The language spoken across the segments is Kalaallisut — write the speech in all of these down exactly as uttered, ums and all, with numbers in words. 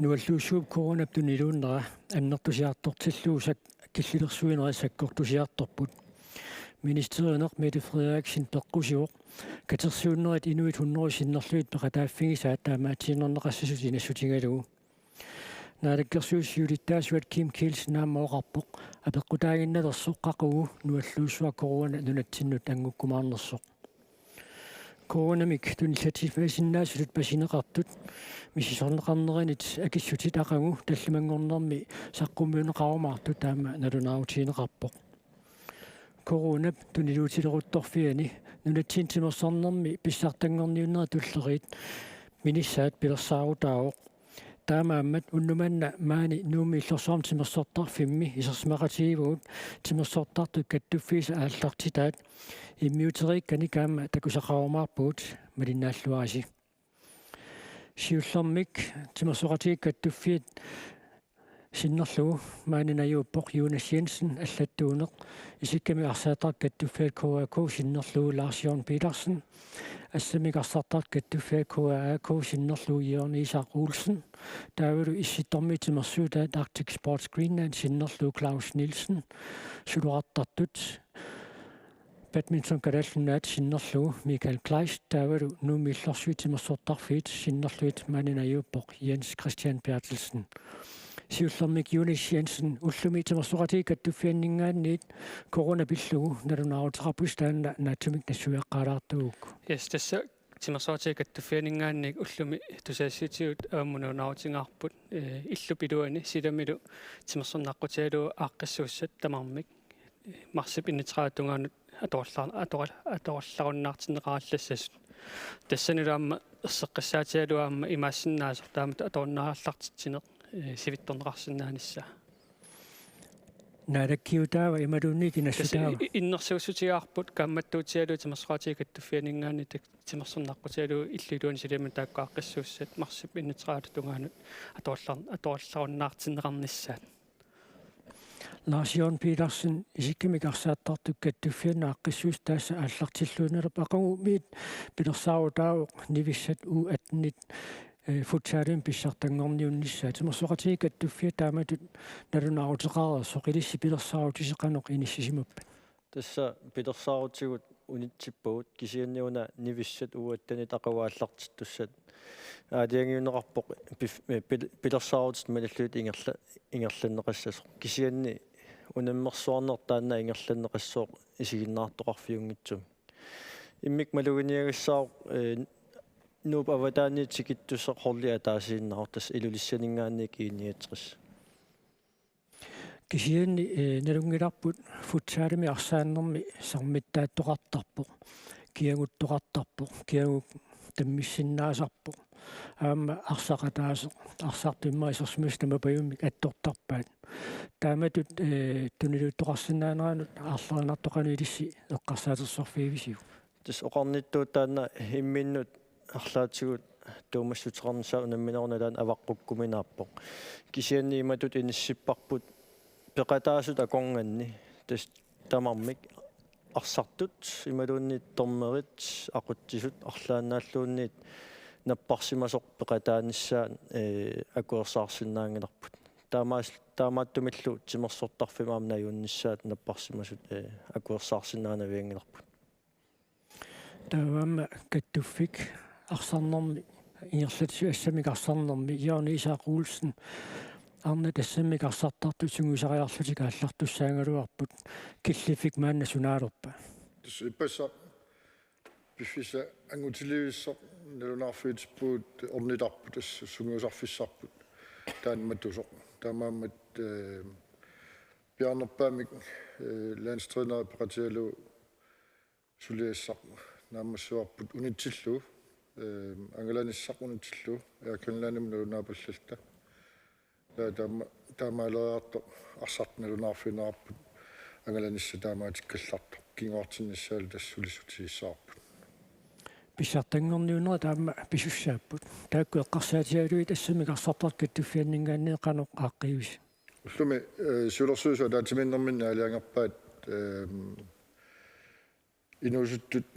Nualluussuup coronap tuniluunnera annertusiartortillugu sak-, killilersuinerit sakkortusiartorput. Ministerineq Mette Frederiksen peqqusivoq katersuunnerit inuit hundrede sinnerlugit peqataaffigisaat taamaatiinnarneqassasut inassutigalugu. Naalakkersuisut siulittaasuat Kim Kielsen aamma oqarpoq apeqqutaaginnalersoq qaqugu nualluussuaq corona nunatsinnut anngukkumaarnersoq. Coronamik tunillatsiffeqarsinnaasutut pasineqartut misissorneqarnerinit akissutit aqagu tallimanngornermi saqqummiunneqarumaartut taama nalunaarutigineqarpoq. Coronap tuniluutileruttorfiani nunatsinni timersornermi pissartanngorniunnerit tulleriit minissaat pilersaarutaavoq. Taamaammat unnuk manna maani Nuummi Illorsuarmi Timersortarfimmi isersimaqatigiivagut timersortartut kattuffiisa aallartitaat, immiuteriikkanik aamma takusaqarumaarpugut, malinnaalluarisi. Siullermik Timersoqatigiit Kattuffiat sinnerlugu maani najuuppoq Jonas Jensen allattuuneq, isikkamik arsaattartut kattuffiat K A K sinnerlugu Lars Jørgen Petersen, assammik arsaattartut kattuffiat K A A K sinnerlugu Jørgen Isak Olsen, taavalu Issittormiit timersuutaat Arctic Sports Greenland sinnerlugu Claus Nielsen, suloqartartut Badminton Kalaallit Nunaat sinnerlugu Michael Kleist, taavalu Nuummi Illorsuit Timersortarfiit sinnerlugit maani najuuppoq Jens Christian Berthelsen. Siullermik Jonas Jensen, ullumi Timersoqatigiit Kattuffianninngaanniit corona pillugu nalunaaruteqarpusi, taanna naatsumik nassuiaqqaalaartuugukku. Yes, tassa Timersoqatigiit Kattuffianninngaanniit ullumi tusagassiuutitigut aamma nalunaarutigaarput, eh, illup iluani silamilu timersorneq aqqutigalugu aaqqissuussat tamarmik marsip enogtredive tungaanut atorallar-, atora-, atorallarunnaartinneqarallassasut. Tassanilu aamma erseqqissaatigalugu aamma imaassinnaasoq taamatut atorunnaarallartitsineq, eh, sivitsorneqarsinnaanissaa. Naalakkiutaava imaluunniit, tassa inassutaava? I-, i-, innersuussutigaarput kaammattuutigalugu Timersoqatigiit Kattuffianninngaanniit tak-, timersorneq aqqutigalugu illup iluani silamilu taakku aaqqissuussat marsip enogtredive tungaanut atorallar-, atorallarunnaartinneqarnissaat. Lars Jørgen Petersen, isikkamik arsaattartut kattuffiannut aaqqissuussaq tassa aallartilluinnarpoq, aqagumiit pilersaarutaavoq Nivissat U attenit, eh, futsalimi pissartanngorniunnissaa. Timersoqatigiit Kattuffiat taamatut nalunaaruteqareersoq, ilissi pilersaarutisi qanoq inissisimappat? Tassa pilersaarutigut unitsippagut, kisianni una Nivissat U attenit aqagu aallartittussat aalajangiunneqarpoq pif-, eh, pil-, pilersaarutit malillugit ingerla-, ingerlanneqassasoq. Kisianni unammersuarneq taanna ingerlanneqassooq isiginnaartoqarfiunngitsumik. Immikkut maluginiagassaaq, eh, Nuup avataaniit tikittussaq holdi ataasiinnaavoq, tassa Ilulissaninngaanniit G niogtres. Kisianni, eh, nalunngilarput futsalimi arsaannermi sarmittaattoqartarpoq, kiaguttoqartarpoq, kiaguk tammissinnaasarpoq. Aamma arsaq ataaseq, arsartut immaqa isersimasut tamapajummik attortarpaat. Taamatut, eh, tuniluuttoqarsinnaaneranut aarlerinartoq qanoq ilissi eqqarsaatersorfigivisiuk? Tassa oqarnittut taanna imminnut arlaatigut tuumassuteqarnissaa unamminerup nalaani avaqqukkuminaappoq. Kisianni imatut inissipparput peqataasut akornanni, tassa tamarmik arsartut imaluunniit dommerit, aqutsisut arlaannaalluunniit napparsimasoq peqataanissaat, eh, akuersaarsinnaanngilarput. Taamaas-, taamaattumillu timersortarfimmi aamma najunnissaat napparsimasut, eh, akuersaarsinnaanavianngilarput. Taava aamma kattuffik arsarnermi ingerlatsisut, assammik arsarnermi Jørgen Isak Olsen, arnat assammik arsartartut sungiusariarlutik aallartussaagaluarput, killiffik maanna sunaalerpa? Tassa ippassaq piffissaq angutilivissaq nalunaarfigitippugut ornitarput, tassa sungiusarfissarput taanna matusoq. Taamaammat, eh, piaarnerpaamik, eh, landstræneri peqatigalugu suliassaq naammassivarput unitsillugu, eh, angalanissaq unitsillugu Air Greenlandimut nalunaapallalluta. Taava taama-, taamaaleriartoq arsartut nalunaarfigineqarput angalanissaq taamaatikkallartoq. Kinguartinnissaalu tassa sulissutigissavarput. Pissartanngorniunnerat aamma pisussaapput. Taakku eqqarsaatigalugit assammik arsartartut kattuffianninngaanniit qanoq aaqqigivisi? Ullumi, eh, siulersuisut ataatsimiinnerminni aalajangerpaat, ehm, inuusuttut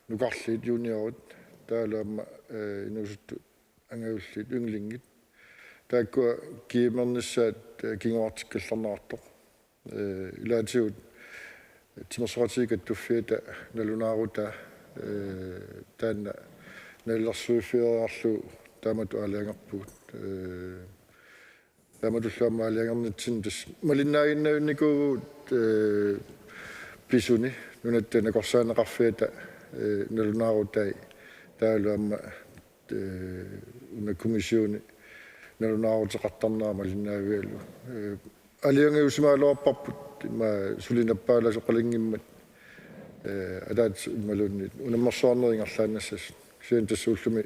nukarliit, juniorit, taavalu aamma, eh, inuusuttut angajulliit, ynglingit, Taakkua GM-ernissaat, eh, kinguartikkallarneqartoq. Eh, ilaatigut Timersoqatigiit Kattuffiata nalunaarutaa, eh, taanna nalilersuiffigereerlugu taamatut aalajangerpugut. Eh, taamatullu aamma aalajangernitsinnut tassa malinnaaginnarnikuuvugut, eh, pisuni Nunatta Nakorsaaneqarfiata, eh, nalunaarutai taavalu aamma, eh, una kommissioni nalunaaruteqartarnera malinnaavigalugu. Eh, aalajangiusimagaluarparput ima suli nappaalasoqalinngimmat, eh, ataatsip imaluunniit unammersuarnerit ingerlaannassasut. Kisianni tassa ullumi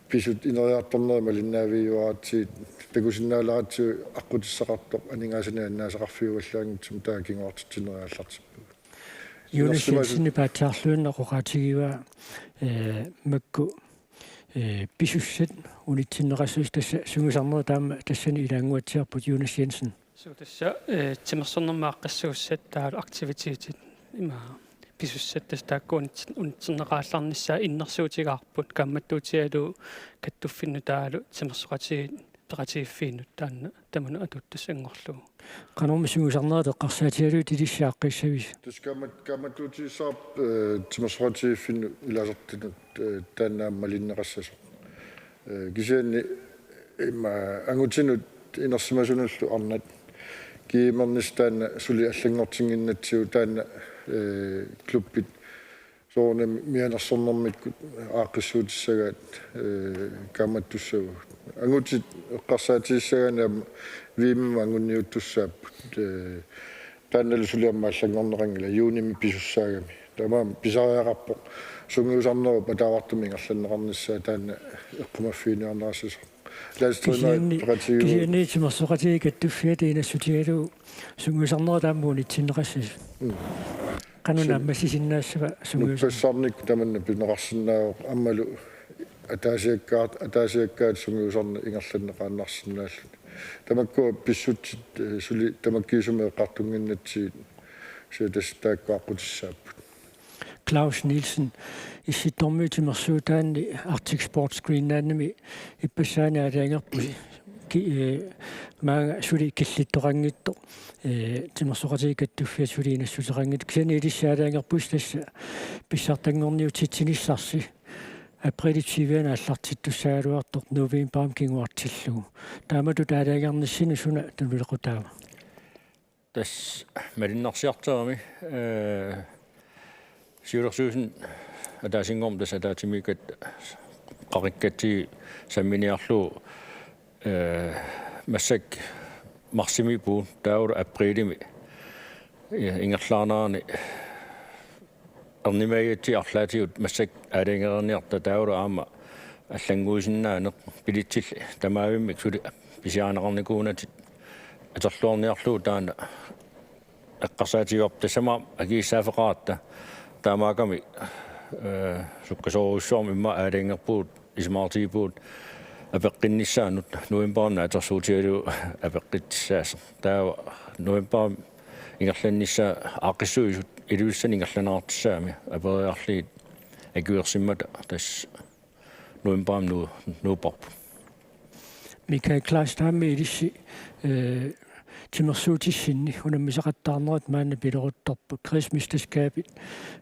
pisut ineriartornerit malinnaavigiuaratsigit takusinnaaleratsigit aqqutissaqartoq aningaasanik annaasaqarfiuallaanngitsumik taava kinguartitsinerit aallartippagut. Jonas Inersimasut- Jensenip paatsiarluinnaq oqaatigivaa, eh, makku, eh, pisussat unitsinneqassasoq, tassa sungiusarnerit taama tassani ilaannguatsiarput, Jonas Jensen. Suu, tassa, eh, timersornermut aaqqissuussat taavalu aktivitetit ima pisussat tassa taakku unitsin-, unitsinneqarallarnissaat innersuutigaarput kaammattuutigalugu kattuffinnut taavalu timersoqatigiit peqatigiiffiinut taanna tamanut atuuttassanngorlugu. Qanormi sungiusarnerit eqqarsaatigalugit ilissi aaqqiissavisi? Tassa kaammat-, kaammattuutigissavarput, eh, timersoqatigiiffinnut ilaasortanut, eh, taanna aamma malinneqassasoq. Eh, kisianni ima angutinut inersimasunullu arnat GM-ernissaq taanna suli allanngortinnginnatsigu taanna, eh, klubbit soorunami mianersornermikkut aaqqissuutissagaat, eh, kaammattussavagut. Angutit eqqarsaatigissagaanni aamma V M-imut anguniuttussaapput. Eh, taannalu suli aamma allanngorneqanngilaq juunimi pisussaagami. Taamaammat pisariaqarpoq sungiusarnerup ataavartumik ingerlanneqarnissaa taanna eqqumaffiginiarneqassasoq. Landstrænerit Kisianni, peqatigiipput. Kisianni Timersoqatigiit Kattuffiata inassutigalugu sungiusarnerit taama unitsinneqassasoq. Mm. Qanoq Sun- naammassisinnaassava sungiusarneq? Nuppassarnikkut tamanna pineqarsinnaavoq aammalu ataasiakkaat, ataasiakkaat sungiusarneq ingerlanneqaannarsinnaalluni. Tamakkua pissutsit, eh, suli tamakkiisumik eqqartunnginnatsigit, kisianni tassa taakku aqqutissaapput. Claus Nielsen, Issittormiut timersuutaanni Arctic Sports Greenlandimi ippassaani aalajangerpusi. Ki-, eh, maanga suli killittoqanngitsoq, eh, Timersoqatigiit Kattuffiata suli inassuteqanngitsoq. Kisianni ilissi aalajangerpusi tassa pissartanngorniutitsinissarsi. Apriilip tyve-ani aallartittussaagaluartoq novembarimi kinguartillugu. Taamatut aalajangernissinnut suna tunuliaqutaava? Tassa malunnarsiartorami, eh, siulersuisuni ataasinngormat tassa ataatsimiikkatta qaqikkatsigu samminiarlugu, eh, massakkut marsimi puun taavalu apriilimi, eh, ingerlaarnerani ernumagigatsigit arlaatigut massakkut aalajangereerniarta taavalu aamma allannguisinnaaneq billetsillu tamaavimmik suli pisiarineqarnikuunatik atorluarniarlugu taanna eqqarsaatigaarput. Tassami akissaaffeqaratta taamaakkami, eh, sukkasoorujussuarmik immaqa aalajangerpugut isumaqartigipugut apeqqinnissaannut novembarimi naatsorsuutigalugu apeqqutissaasoq. Taava novembarimi ingerlannissaa aaqqissuisut Ilulissani ingerlanneqartussaammat aperiarlugit akuersimmata tassa novembarimi nuu-, nuupparput. Michael Kleist, taama ilissi, eh, timersuutissinni unammisaqattaarnerit maanna pileruttorput. Kredsmesterskabit,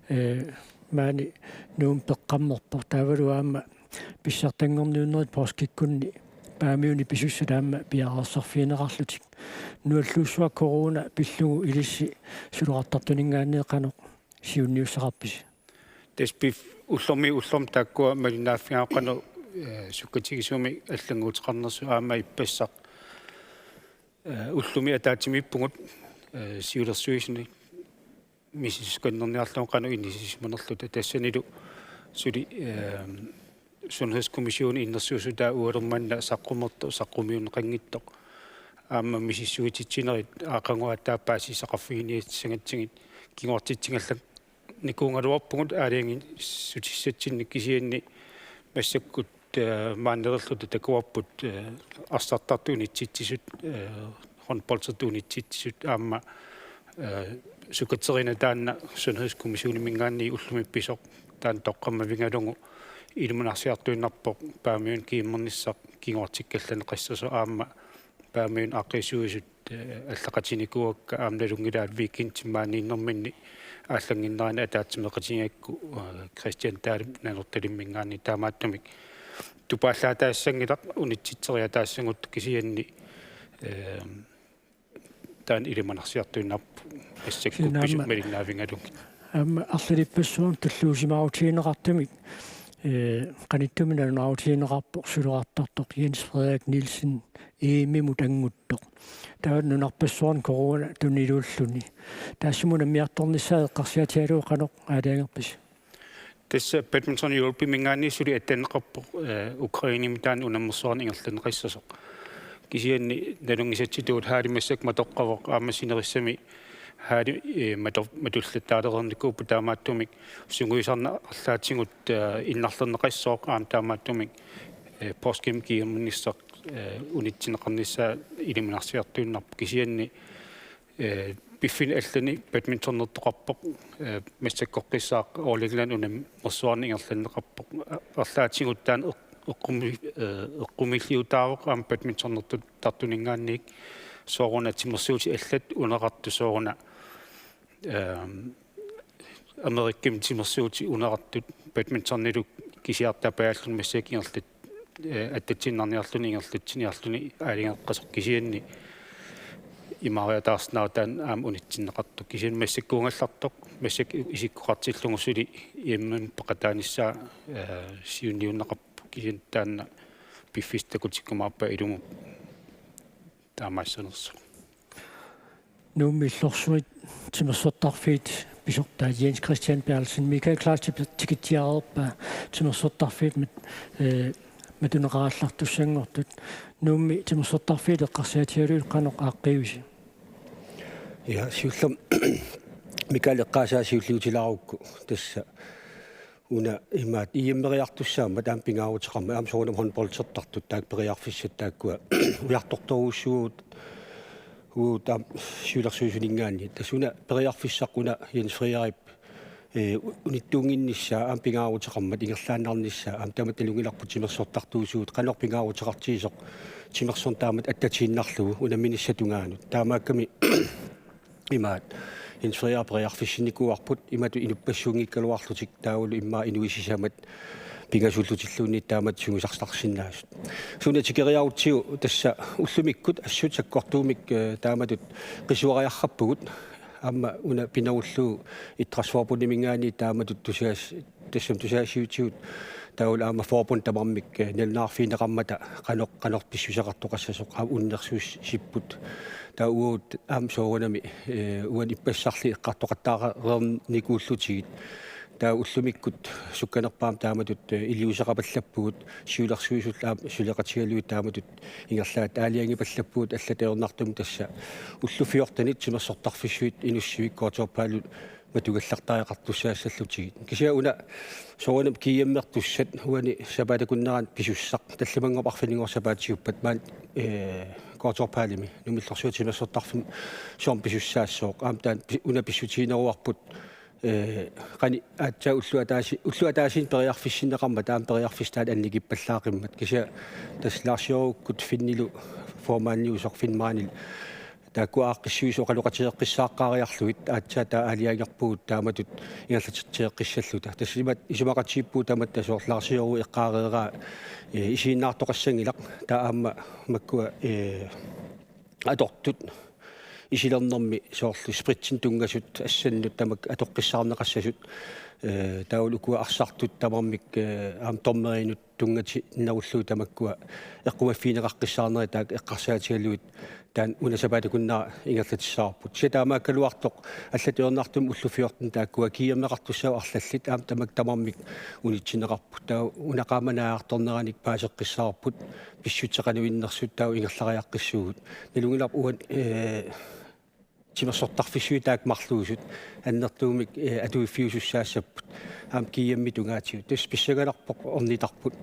eh, maani Nuummi peqqammerpoq. Taavalu aamma pissartanngorniunnerit poorskikkunni Paamiuni pisussat aamma piareersarfigineqarlutik. Nualluussuaq corona pillugu ilissi suloqartartuninngaanniit qanoq siunniussaqarpisi? Tassa pif-, ullormiit ullormut taakkua malinnaaffigaat qanoq, eh, sukkatigisumik allannguuteqarnersut aamma ippassaq. Eh, ullumi ataatsimiippugut, eh, siulersuisuni misissukannerniarlugu qanoq inisisimanerluta tassanilu suli, eh, Sundhedskommissionip innersuussutaa uagut manna saqqummertoq saqqummiunneqanngitsoq aamma misissuititsinerit aqagu aatsaat paasissaqarfiginiassagatsigit kinguartitsingallat- nikuugaluarpugut aalajangissutissatsinnik kisianni massakkut, eh, maanilerluta takuarput, eh, arsartartut unitsitsisut, eh, håndboldertut unitsitsisut aamma, eh, sukkaterineq taanna Sundhedskommissioniminngaanniit ullumi pisoq taanna toqqammavigalugu ilimanarsiartuinnarpoq Paamiunut GM-ernissaq kinguartikkallarneqassasoq aamma Paamiunut aaqqiissuisut, eh, allaqatinikuuakka aamma nalunngilaat weekendimi maaniinnerminni aallannginnerani ataatsimeeqatigigakku, eh, Kristian Dahlimip Nanortalimminngaanniit taamaattumik tupaallaataassanngilaq unitsitseriataassagut kisianni, eh, taanna ilimanarsiartuinnarpoq massakkut Kisianni pisut aamma malinnaavigalugit. Aamma arlalippassuarnut tulluusimaarutigineqartumik, eh, qanittumi nalunaarutigineqarpoq suleqartartoq Jens Frederik Nielsen E M-imut annguttoq. Taava nunarpassuarni corona tuniluulluni. Taassuma unammiartornissaa eqqarsaatigalugu qanoq aalajangerpisi? Tassa badminton Europeminngaanniit suli attanneqarpoq, eh, Ukrainemi taanna unammersuarneq ingerlanneqassasoq. Kisianni nalunngisatsitut halli massakkut matoqqavoq aamma sinerissami halli, eh, mato-, matullattaalereernikuupput taamaattumik sungiusarneq arlaatigut, eh, innarlerneqassooq aamma taamaattumik, eh, poorskimi GM-ernissaq, eh, unitsinneqarnissaa ilimanarsiartuinnarpoq kisianni eh, piffinni allani badmintonertoqarpoq, eh, massakkorpiaq All England unammersuarneq ingerlanneqarpoq. A-, arlaatigut taanna eq-, eqqumi-, eh, eqqumiilliutaavoq aamma badmintonertartuninngaanniit sooruna timersuutit allat unaqartut sooruna, ehm, Amerikami timersuutit unaqartut badmintonillu kisiartapajaalluni massakkut ingerlat-, eh, attatsiinnarniarluni ingerlatsiniarluni aalajangeqqasoq kisianni imaariataarsinnaavoq taanna aamma unitsinneqartoq kisianni massakkuugallartoq massakkut isikkoqartillugu suli E M-imut peqataanissaa, eh, siunniunneqarpoq kisianni taanna piffissaq takutikkumaarpat ilumut taamaassanersoq. Nuummi illorsuit timersortarfiit pisortaat Jens Christian Berthelsen, Michael Kleistip tikitsiareerpaa timersortarfiit mat-, eh, matuneqarallartussanngortut. Nuummi timersortarfiit eqqarsaatigalugit qanoq aaqqiivisi? Ja, siullermik Michael eqqaasaa siulliutilaarukku tassa una imaat E M-eriartussaammat aamma pingaaruteqarmat aamma soorunami håndboldertartut taakku periarfissat taakkua ujartortorujussuuvugut uagut aamma siulersuisuninngaanniit. Tassa una periarfissaq una Jens Frederikip, eh, unittuunnginnissaa aamma pingaaruteqarmat ingerlaannarnissaa aamma tamatta nalunngilarput timersortartuusugut qanoq pingaaruteqartigisoq timersorneq taamatut attatiinnarlugu unamminissap tungaanut. Taamaakkami imaat Jens Frederik periarfissinnikuuarput imatut inuppassuunngikkaluarlutik taavalu immaqa inuit sisamat pingasuullutilluunniit taamatut sungiusarsinnaasut. Suna tikeriarutsigu tassa ullumikkut assut sakkortuumik, eh, taamatut qisuariarrappugut aamma una pinerullugu Idrætsforbundiminngaanniit taamatut tusaas-, tassami tusaasiutigut taavalu aamma forbundit tamarmik, eh, nalunaarfigineqarmata qanoq, qanoq pissuseqartoqassasoq aamma unnersuussipput. Taava uagut aamma soorunami, eh, uani ippassarli eqqartoqattaareernikuullutigit. Taava ullumikkut sukkanerpaamik taamatut, eh, iliuuseqapallappugut siulersuisullu aamma suleqatigalugit taamatut ingerlaannaq aalajangipallappugut allatut ajornartumik tassa ullut fjortenit timersortarfissuit Inussivik Qaqortup Paamilu matugallartariaqartussaassallutigit. Kisianni una soorunami GM-ertussat uani sapaatip akunnerani pisussaq tallimanngorpat arfininngorpat sapaatiuppat maani, eh, Qaqortup Paalimi Nuummi illorsuit timersortarfimmi soorunami pisussaassooq. Aamma taanna pi-, una pissutigineruarput, eh, qani aatsaat ulloq ataasi-, ulloq ataasiinnaq periarfissinneqarmat taanna periarfissaq taanna annikippallaaqimmat. Kisianni tassa Lars Jørgenukkut Finnilu formandiusoq Finnmarkenilu taakku aaqqissuisoq oqaloqatigeqqissaaqqaariarlugit aatsaat taava aalajangerpugut taamatut ingerlateqqissalluta. Tassa imat-, isumaqatigiippugut tamatta soorlu Lars Jørgen eqqaareeraa, eh, isiginnaartoqassanngilaq taava aamma makkua, eh, atortut isilernermi soorlu spritsinik tunngasut assannut tamakku atoqqissaarneqassasut, eh, taavalu ukua arsartut tamarmik, eh, aamma dommerinut tunngatinnerullugu tamakkua eqqumaffigineqaqqissaarnerit taakku eqqarsaatigalugit taanna una sapaatip akunnera ingerlatissavarput. Kisianni taamaakkaluartoq allatut ajornartumik ullut fjorten taakkua GM-eqartussaavoq arlallit aamma tamakku tamarmik unitsinneqarput. Taava una qaammat naajartorneranik paaseqqissavarput pissutsit qanoq innersut taava ingerlariaqqissuugut. Nalunngilarput uani, eh, timersortarfissuit taakku marluusut annertuumik, eh, atuiffiusussaassapput. Aamma GM-it tungaatigut. Tassa pissanganarpoq ornitarput.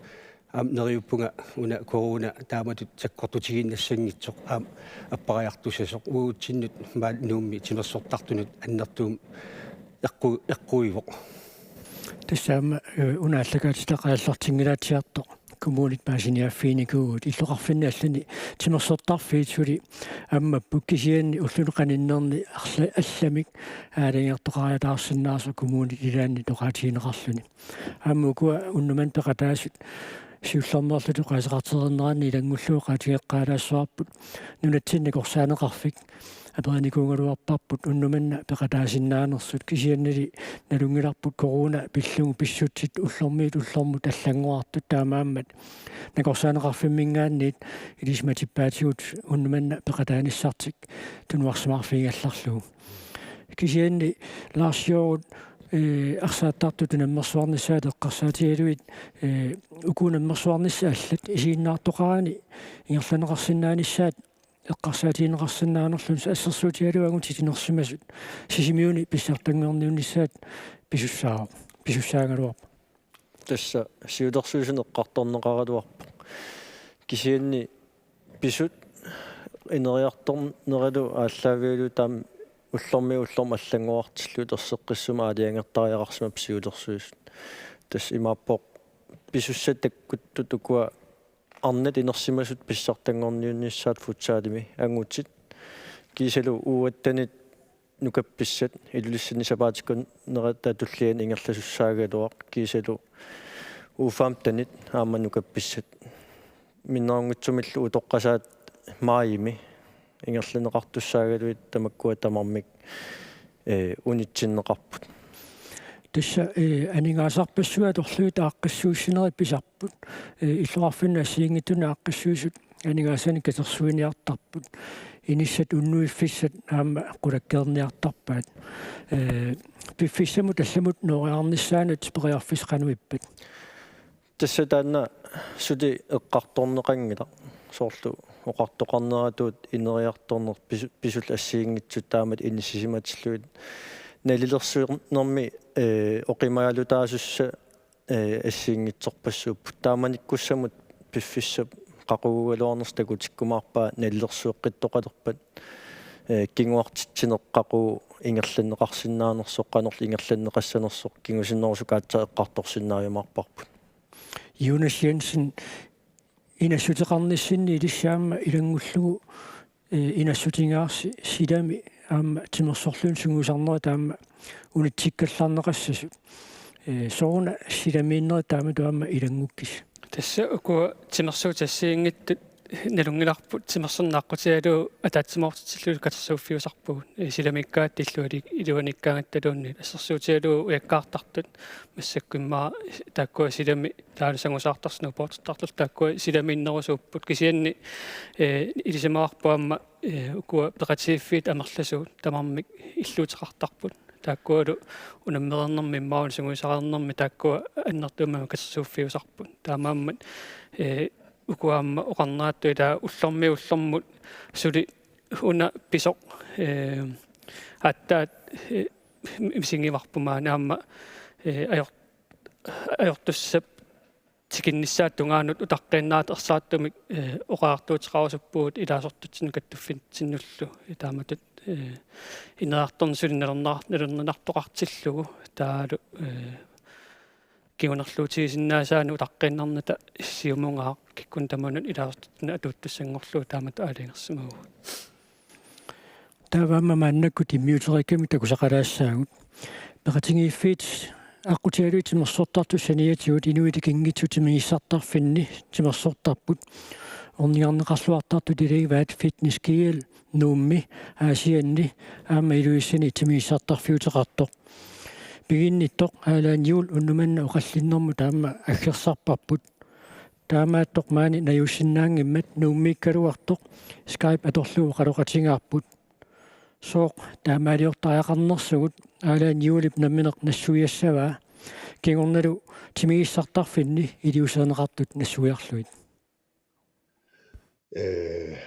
Aamma neriuppunga una corona taamatut sakkortutigiinnassanngitsoq aamma appariartussasoq uagutsinnut maani Nuummi timersortartunut annertuumik eqqu-, eqquivoq. Tassa aamma, eh, una aallakaatitaq aallartinngilaatsiartoq kommunit paasiniaaffiginikuuvugut, illoqarfinni allani timersortarfiit suli ammapput, kisianni ulluni qaninnerni arla-, allamik aalajangertoqariataarsinnaasoq kommunit ilaanni oqaatigineqarluni. Aamma ukua unnuk manna peqataasut siullermeerlutik oqaaseqartereerneranni ilanngullugu oqaatigeqqaalaassavarput, nunatsinni nakorsaaneqarfik aperinikuugaluarparput unnuk manna peqataasinnaanersut, kisiannili nalunngilarput corona pillugu pissutsit ullormiit ullormut allanngorartut, taamaammat nakorsaaneqarfimminngaanniit ilisimatippaatigut unnuk manna peqataanissartik tunuarsimaarfigigallarlugu. Kisianni Lars Hjorth, eh, arsaattartut unammersuarnissaat eqqarsaatigalugit, eh, uku unammersuarnissat allat isiginnaartoqarani ingerlanneqarsinnaanissaat eqqarsaatigineqarsinnaanerluni, assersuutigalugu angutit inersimasut Sisimiuni pissartanngorniunnissaat pisussaavoq, pisussaagaluarpoq. Tassa siulersuisuni eqqartorneqaraluarpoq. Kisianni pisut ineriartorneralu aallaavigalugu taama ullormiit ullormut allanngorartillugit erseqqissumik aalajangertariaqarsimapput siulersuisut. Tassa imaappoq pisussat takkuttut ukua arnat inersimasut pissartanngorniunnissaat futsalimi angutit. Kiisalu U attenit nukappissat Ilulissani sapaatip akunnerata tulliani ingerlasussaagaluaq, kiisalu U femtenit aamma nukappissat. Minnerunngitsumillu utoqqasaat maajimi ingerlanneqartussaagaluit tamakkua tamarmik, eh, unitsinneqarput. Tassa, eh, aningaasarpassuit atorlugit aaqqissuussinerit pisarput, eh, illoqarfinnut assigiinngitsunut aaqqissuisut aningaasanik katersuiniartarput. Inissat unnuiffissat aamma qulakkeerniartarpaat. Eh, piffissamut allamut nooriarnissaanut periarfissaq qanoq ippat? Tassa taanna suli eqqartorneqanngilaq. Soorlu oqartoqarneratut ineriartorneq pisu-, pisut assigiinngitsut taamatut inissisimatillugit. Nalilersuinermi, eh, oqimaalutaasussat, eh, assigiinngitsorpassuupput. Taamanikkussamut piffissap qaqugugaluarnersoq takutikkumaarpaa nalilersueqqittoqalerpat, eh, kinguartitsineq qaqugu ingerlanneqarsinnaanersoq, qanorlu ingerlanneqassanersoq, kingusinnerusukkut aatsaat eqqartorsinnaajumaarparput. Jonas Jensen, inassuteqarnissinni ilissi aamma ilanngullugu, eh, inassutigaarsi silami aamma timersorluinnaq sungiusarnerit aamma unitsikkallarneqassasut. Eh, sooruna silamiinnerit taamatut aamma ilanngukkisi? Tassa ukua timersuutit assigiinngitsut nalunngilarput timersorneq aqqutigalugu ataatsimoortitsillugu katersuuffiusarpugut. Eh, silamiikkaangatta illuali-, iluaniikkaangattaluunniit, assersuutigalugu ujakkaartartut massakkut immaqa taakkua silami taavalu sangusaartarsi nuupoortittartut taakkua silamiinnerusuupput, kisianni, eh, ilisimavarput aamma, eh, ukua peqatigiiffiit amerlasuut tamarmik illuuteqartarput. Taakkualu unammereernermi immaqa sungiusareernermi taakkua annertuumik katersuuffiusarput. Taamaammat, eh, ukua aamma oqarneratut ilaa ullormiit ullormut suli una pisoq, eh, aatsaat, eh, misigivarput maani aamma, eh, ajor-, ajortussap tikinnissaata tungaanut utaqqiinnarata ersaartumik, eh, oqariartuuteqarusuppugut ilaasortatsinnut kattuffitsinnullu, eh, taamatut, eh, ineriartorneq suli nalorna-, nalorninartoqartillugu taavalu, eh, kingunerluutigisinnaasaannik utaqqiinnarnata siumungaaq kikkunnut tamanut ilaasortatsinnut atuuttussanngorlugu taamatut aalajangersimavugut. Taava aamma maannakkut immiuteriikkamik takusaqalaassaagut. Peqatigiiffiit aqqutigalugit timersortartut saniatigut inuit ikinngitsut timigissartarfinni timersortarput. Ornigarneqarluartartut ilagivaat Fitness G L Nuummi, Aasianni aamma Ilulissani timigissartarfiuteqartoq. Piginnittoq Allan Juhl unnuk manna oqallinnermut aamma aggersarparput. Taamaattoq maani najuussinnaanngimmat Nuummiikkaluartoq Skype atorlugu oqaloqatigaarput. Sooq taamaaliortariaqarnersugut Allan Juhlip nammineq nassuiassavaa, kingornalu timigissartarfinni iliuuserineqartut nassuiarlugit? Eh,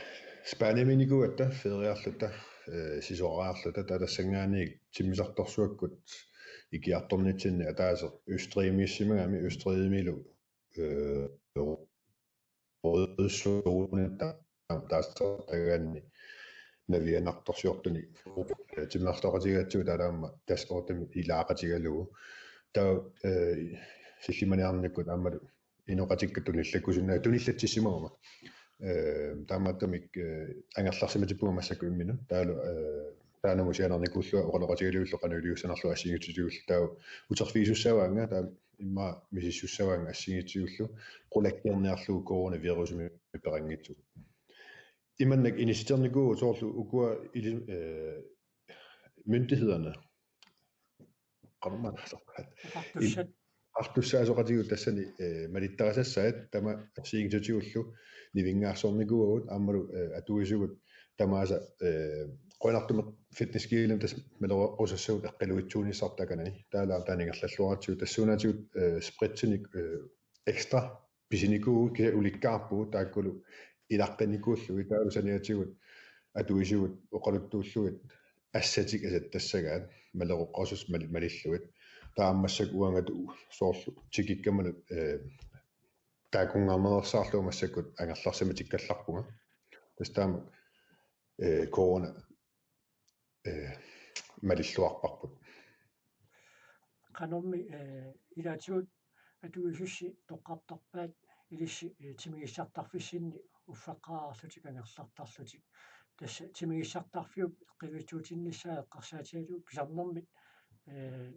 Spaniamiinnikuugatta feriarluta, eh, sisorariarluta, taava tassanngaanniit timmisartorsuakkut ikiartornitsinni ataaseq Østrigimiissimagami, Østrigimilu, eh, rødzoneata taasartagaanni navianartorsiortunik, eh, timmisartoqatigigatsigu taava aamma tassa ortami ilaaqatigalugu. taava, eh, sillimaniarnikkut aammalu inoqatikka tunillakkusunnagu tunillatsissimaguma. Eh, taamaattumik, eh, angerlarsimatippunga massakkut imminut. Taavalu, eh, taannamu sianernikkullu oqaloqatigalugulu qanoq iliussanerlugu assigiinngitsutigullu taava uterfigisussavaanga taava immaqa misissussavaanga assigiinngitsutigullu qulakkeerniarlugu coronavirusimi peqanngitsugut. Imannak inissiternikuuvugut soorlu ukua ili-, eh, myndighederne. Qanormaa naalorpaat. Oqartussat. Oqartussaasoqatigut tassani, eh, malittarisassaat tamaasa assigiinngitsutigullu nivinngaarsornikuuvugut aammalu, eh, atuisugut tamaasa, eh, qujanartumik Fitness GL-imi tassa malerusassavut eqqiluitsuunissarput takanani. Taava taanna ingerlalluaratsigu tassuunaatigut, eh, spritsinik, eh, ekstra pisinikuuvugut kisianni ulikkaarpugut taakkulu ilaqqinikuullugit taavalu saniatigut atuisugut oqaluttuullugit assatik asattassagaat malerusassat mali-, malillugit. Taava massakkut uangattut soorlu tikikkamanut, eh, taakkunngarnereersaarlugu massakkut angerlarsimatikkallarpunga. Tassa taama, eh, corona, eh, malilluarparput. Qanormi, eh, ilaatigut atuisussi toqqartarpaat ilissi, eh, timigissartarfissinni uffaqqaarlutik angerlartarlutik. Tassa timigissartarfiup eqqiluitsuutinnissaa eqqarsaatigalugu pisarnermit, eh,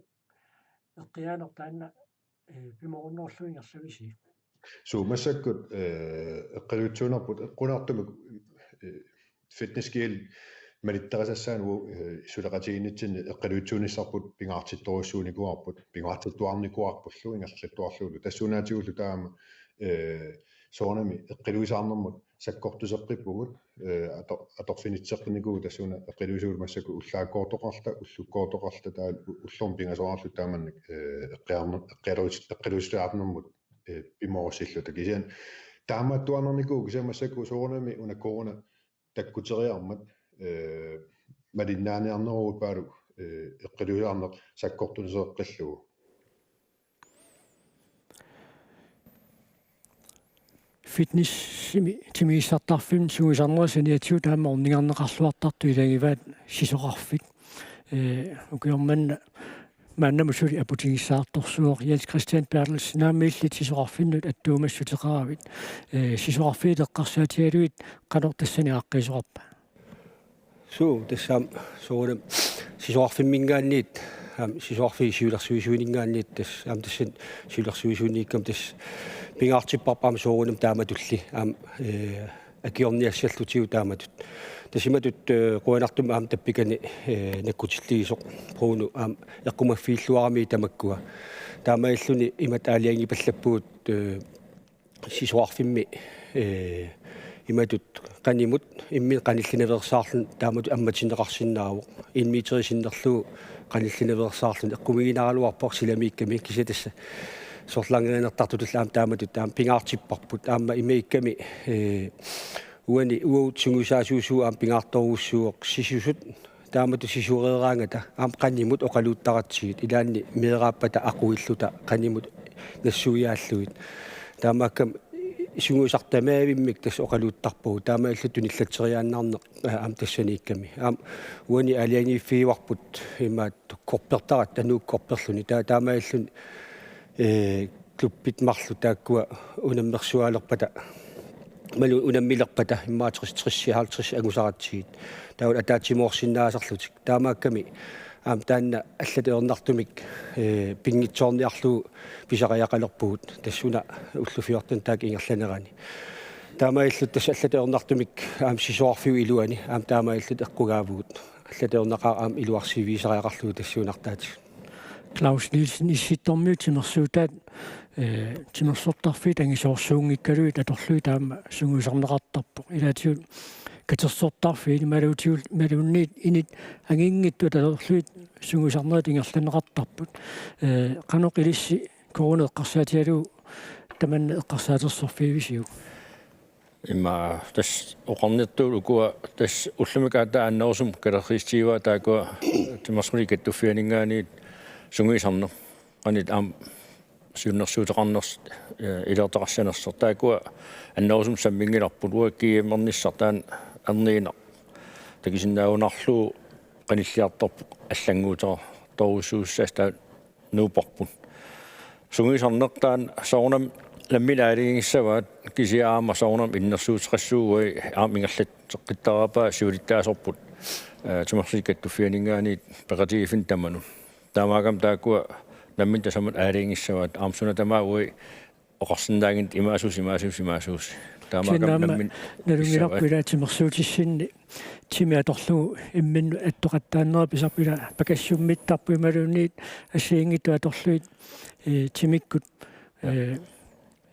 eqqiaaneq taanna, eh, pimoorunnerullugu ingerlavisi? Suu massakkut, eh, eqqiluitsuunerput eqqunaartumik, eh, Fitness GL malittarisassaanut, eh, suleqatigiinnitsinni eqqiluitsuunissarput pingaartittorujussuunikuuarput, pingaartittuarnikuuarpullu ingerlattuarlugulu. Tassuunaatigullu taama, eh, soorunami eqqiluisaarnermut sakkortuseqqippugut, eh, ator-, atorfinitseqqinikuuvugut tassuuna eqqiluisugut massakkut ullaakkoortoqarluta, ullukkoortoqarluta taava u-, ullormut pingasoraarluta taamannak, eh, eqqiarner-, eqqialuit-, eqqiluisaarnermut, eh, pimoorussilluta. Kisianni taamaattuarnikuuvoq kisianni massakkut soorunami una corona takkuteriarmat, eh, malinnaaniarneruvoq taavalu, eh, eqqiluisaarneq sakkortuseqqillugu. Fitnessimi timigissartarfimmi sungiusarnerit saniatigut aamma ornigarneqarluartartut ilagivaat sisorarfik. Eh, ukioq manna maannamut suli aputigissaartorsuuvoq Jens Christian Berthelsen, aamma illit sisorarfinnut attuumassuteqaravit. Eh, sisorarfiit eqqarsaatigalugit qanoq tassani aaqqiisoqarpa? Suu, tassa aamma soorunami sisorarfimminngaanniit, aamma sisorarfiit siulersuisuininngaanniit, tassa aamma tassani siulersuisuiniikkami tassa pingaartipparput aamma soorunami taamatulli, aamma, eh, akiorniassallutigu taamatut. Tassa imatut, eh, qujanartumik aamma tappikani, eh, nakkutilliisoq Bruno aamma eqqumaffiilluarami tamakkua. Taamaalilluni imatut aalajangipallappugut, eh, sisorarfimmi, eh, imatut qanimut imminut qanillinaveersaarluni taamatut ammatinneqarsinnaavoq. En meter sinnerlugu qanillinaveersaarluni eqqumiiginaraluarpoq silamiikkami kisianni tassa sorlaanngerinertartutullu aamma taamatut aamma pingaartipparput aamma imaakkami, eh, uani uagut sungiusaasuusugut aamma pingaartorujussuuvoq sisusut taamatut sisuereeraangata aamma qanimut oqaluuttaratsigit ilaanni meeraappata aquilluta qanimut nassuiaallugit. Taamaakkami sungiusartut tamaavimmik tassa oqaluuttarpagut taamaalilluta tunillatseriaannarneq, aa, aamma tassaniikkami. Aamma uani aalajangiiffigivarput imaattoq korpertaratta Nuuk korperluni. Taa-, taamaalilluni, eh, klubbit marluk taakkua unammersuaalerpata, imaluunniit unammilerpata immaqa tres, tres, halvtreds angusaratsigit. Taava ataatsimoorsinnaasarlutik. Taamaakkami aamma taanna allatut ajornartumik, eh, pinngitsoorniarlugu pisariaqalerpugut tassuuna ullut fjorten taakku ingerlanerani. Taamaalilluta tassa allatut ajornartumik aamma sisorarfiup iluani aamma taamaalilluta eqqugaavugut. Allatut ajornaqaaq aamma iluarsiivigisariaqarlugu tassuunartaatigut. Claus Nielsen, Issittormiut timersuutaat, eh, timersortarfiit angisoorsuunngikkaluit atorlugit taama sungiusarneqartarpoq. Ilaatigut katersortarfiit imaluutigut imaluunniit init anginngitsut atorlugit sungiusarnerit ingerlanneqartarput. Eh, qanoq ilissi corona eqqarsaatigalugu tamanna eqqarsaatersorfigivisiuk? Ima tassa oqarnittut ukua tassa ullumikkut aatsaat annerusumik katerriissutigaat taakkua timersorlutik kattuffianinngaanniit sungiusarneq. Qanoq aamma siunnersuuteqarnersut, eh, iliortoqassanersoq. Taakkua annerusumik samminngilarput uagut GM-ernissaq taanna erniinnaq. Takusinnaagunarlugu qanilliartorpoq allannguuteqartorujussuussasoq taanna nuupparput. Sungiusarneq taanna soorunami nammineq aalajangissavaat, kisianni aamma soorunami innersuusseqassuugai aamma ingerlatseqqittaraapaa siulittaasorput, eh, timersikkattufianinngaanniit peqatigiiffinni tamanut. Taamaakkami taakkua nammineq tasamut aalajangissavaat, aamma suna tamaat uagut oqarsinnaanngitsut imaasuussi, imaasuussi, imaasuussi. Taamaakkami Sinnama nammineq nalunngilaq issavaat. Ila timersuutissinni timi atorlugu imminnut attoqattaarnera pisarpoq, ila pakassummittarpoq imaluunniit assigiinngitsut atorlugit, eh, timikkut, eh,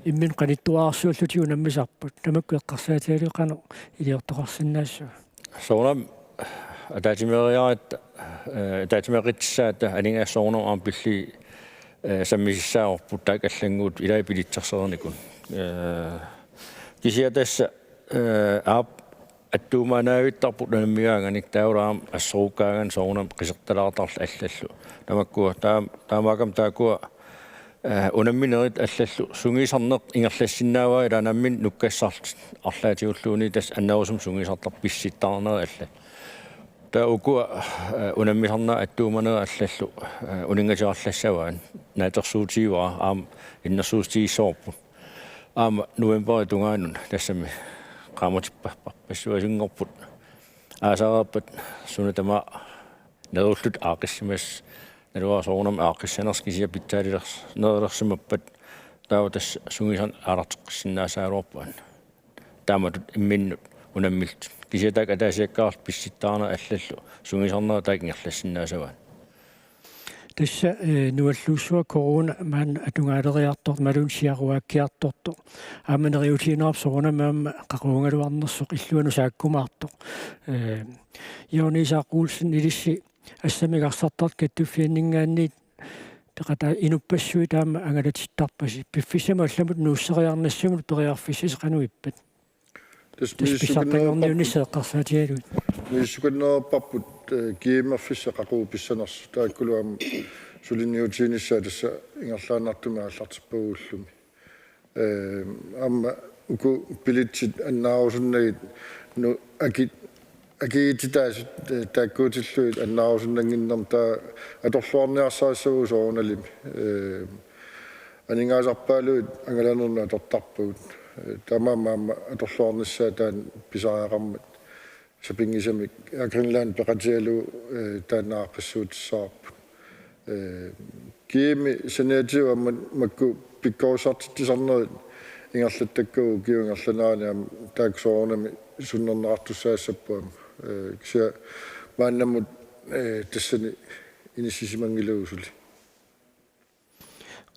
imminnut qanittuararsuullutik unammisarput. Tamakku eqqarsaatigalugu qanoq iliortoqarsinnaassava? Soorunami ataatsimeeriaratta, eh, ataatsimeeqqissaata aningaasat soorunami aamma pillugit, eh, sammisissaavarput taakku allannguuttut ilai bilitsersereernikut. Eh, kisianni tassa, eh, aap attuumaanaavittarput unammigaanganik, taavalu aamma assorukkaanganik soorunami qisertalaartarlutik allallu. Tamakkua taam-, taamaakkami taakkua, eh, unamminerit allallu sungiusarneq ingerlassinnaavaa, ila nammineq nukkassarlutik arlaatigulluunniit tassa annerusumik sungiusartartut pissittaarnerit allat. Taava ukua, eh, unammisarnerit attuumanerit allallu, eh, uninngatiarlassavaat, naatsorsuutigivara aamma innersuussutigissavarput. Aamma novembarip tungaanut tassami qaammatippa-, pa-, passuasunngorput. Aasareerpat suna tamaat neriullutik aaqqissimasut, naluara soorunami aaqqissanersut, kisianni pitsaalilers-, nerilersimappat taava tassa sungiusarneq aalarteqqissinnaasagaluarpoq aamma. Taamatut imminnut unammillutik. Kisianni taakku ataasiakkaarlutik pissittaarnerit allallu sungiusarnerit taakku ingerlassinnaasavaat. Tassa, eh, nualluussuaq corona maanna atugaaleriartortoq imaluunniit siaruaakkiartortoq. Aamma neriuutigineqarpoq soorunami aamma qaqugugaluarnersoq illuanut saakkumaartoq. Eh, Jørgen Isak Olsen, ilissi assammik arsartartut kattuffianninngaanniit peqataa inuppassuit aamma angalatittarpasi. Piffissamut allamut nuusseriarnissannut periarfissasi qanoq ippat? Tassa tassa misissukinnerup-, pisartanngorniunnissaa eqqarsaatigalugit. Misissukinnerup-, eh, GM-erfissat qaqugu pissanersut. Taakkulu aamma suliniutiginissaat tassa ingerlaannartumik aallartippagut ullumi. Eh, aamma uku billetsit annaarusunnagit nu-, aki-, akigiittitaasut, eh, taakkuutillugit annaarusunnannginnermik taava atorluarniarsarissavagut soorunalimi. Eh, aningaasarpaalluta angalanernik atortarpagut. Eh, taamaammat aamma atorluarnissaat taanna pisariaqarmat sapinngisamik Air Greenland peqatigalugu, eh, taanna aaqqissuutissavarput. Eh, GM-i saniatigut aamma makku pikkorissartitsisarnerit ingerlattakkagut ukiup ingerlanerani aamma taakku soorunami sunnerneqartussaassapput aamma. Eh, kisianni maannamut, eh, tassani inissisimanngilagut suli.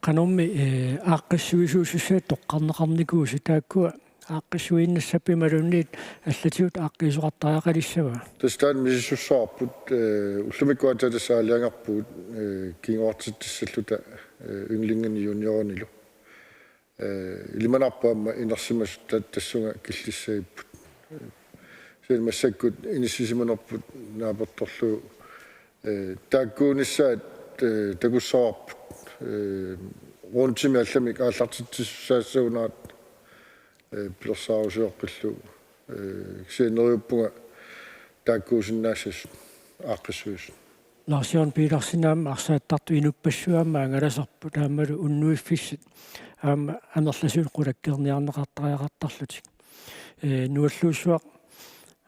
Qanormi, eh, aaqqissuisuusussaat toqqarneqarnikuusi, taakkua aaqqissuiinnassapput imaluunniit allatigut aaqqiisoqartariaqalissava? Tassa taanna misissussaqarput, eh, ullumikkut aatsaat tassa aalajangerpugut, eh, kinguartitsissalluta, eh, ynglinginik juniorinilu. Eh, ilimanarpoq aamma inersimasut ta-, tassunga killissagipput. Eh, kisianni massakkut inissisimanerput naapertorlugu, eh, taakkuunissaat, eh, takussavarput. Eh, rundimi allamik aallartitsissutissagunarpoq, eh, pilersaarusioqqillugu. Eh, kisianni neriuppunga taakkuusinnaassasut aaqqissuisut. Lars Jørgen Petersen, aamma arsaattartut inuppassuit aamma angalasarput, aammalu unnuiffissat aamma amerlasuut qulakkeerniarneqartariaqartarlutik. Eh, nualluussuaq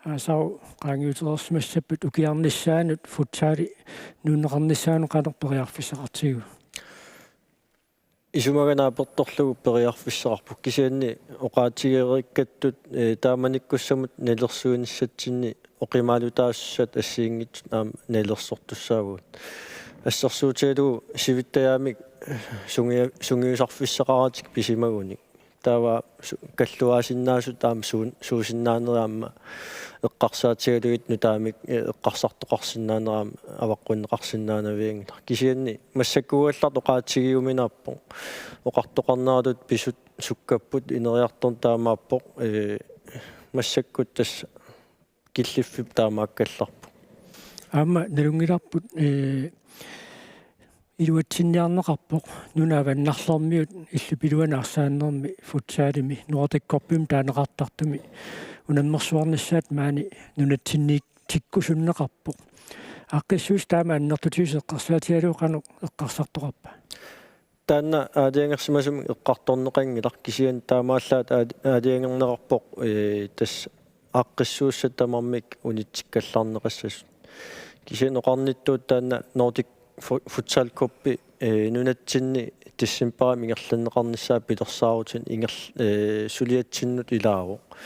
aasaru qaangiutereersimassappat ukiarnissaanut futsali nuunneqarnissaanut qanoq periarfissaqartigiva? Isumaga naapertorlugu periarfissaqarpoq, kisianni oqaatigereerikkattut, eh, taamanikkussamut nalersuinissatsinni oqimaalutaasussat assigiinngitsut aamma nalersortussaavagut. Assersuutigalugu sivittajaamik sungia-, sungiusarfissaqaratik pisimagunik. Taava su-, kalluaasinnaasut aamma suun-, suusinnaanerat aamma eqqarsaatigalugit nutaamik, eh, eqqarsartoqarsinnaanera aamma avaqqunneqarsinnaanavianngilaq. Kisianni massakkuugallartoq oqaatigiuminaappoq. Oqartoqarneratut pisut sukkapput, ineriartorneq taamaappoq, eh, massakkut tassa killiffik taamaakkallarpoq. Aamma nalunngilarput, eh, iluatsinniarneqarpoq nunat avannarlermiut illup iluani arsaannermi futsalimi Nordic Cupimi taaneqartartumi unammersuarnissaat maani nunatsinniitsikkusunneqarpoq. Aaqqissuussat taama annertutigisut eqqarsaatigalugu qanoq eqqarsartoqarpa? Taanna aalajangersimasumik eqqartorneqanngilaq, kisianni taamaallaat aal-, aalajangerneqarpoq, ee, tassa aaqqissuussat tamarmik unitsikkallarneqassasut. Kisianni oqarnittut taanna Nordic Fu-, Futsal Cup, ee, nunatsinni decembarimi ingerlanneqarnissaa pilersaarutinik inger-, ee, suliatsinnut ilaavoq.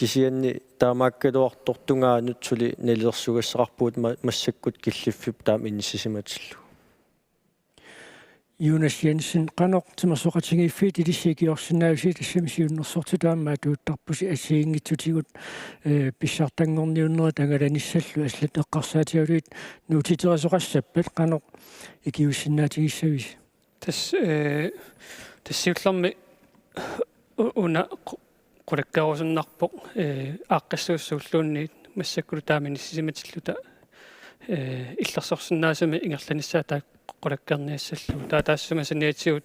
Kisianni taamaakkaluartoq tungaanut suli nalilersugassaqarpugut ma-, massakkut killiffik taama inissisimatillugu. Jonas Jensen, qanoq timersoqatigiiffiit ilissi ikiorsinnaavisi, tassami siunnersortitut aamma atuuttarpusi assigiinngitsutigut, ee, pissartanngorniunnerit angalanissallu allat eqqarsaatigalugit nuutsiterisoqassappat, qanoq ikiuussinnaatigissavissi? Tassa, ee, tassa siullermik u-, una qu-, qulakkeerusunnarpoq, ee, aaqqissuussat suulluunniit massakkut taama inissisimatilluta, ee, illersorsinnaasumik ingerlanissaa taakku qulakkeerniassallugu. Taava taassuma saniatigut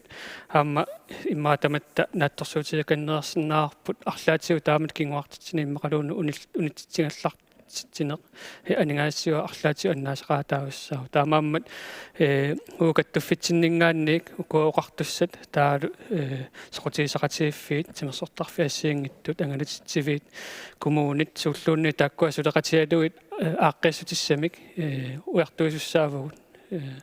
aamma immaqa tamatta naatsorsuutigikanneersinnaavarput, arlaatigut taamatut kinguartitsineq immaqaluunniit unil-, unitsitsigallar-, titsineq, ee, aningaasatigut arlaatigut annaasaqaataassaaq. Taamaammat, ee, uagut kattuffitsinninngaanniit ukua oqartussat taavalu, ee, soqutigisaqatigiiffiit timersortarfiit assigiinngitsut, angalatitsiviit, kommunit suulluunniit taakkua suleqatigalugit, ee, aaqqiissutissamik, ee, ujartuisussaavugut. Ee,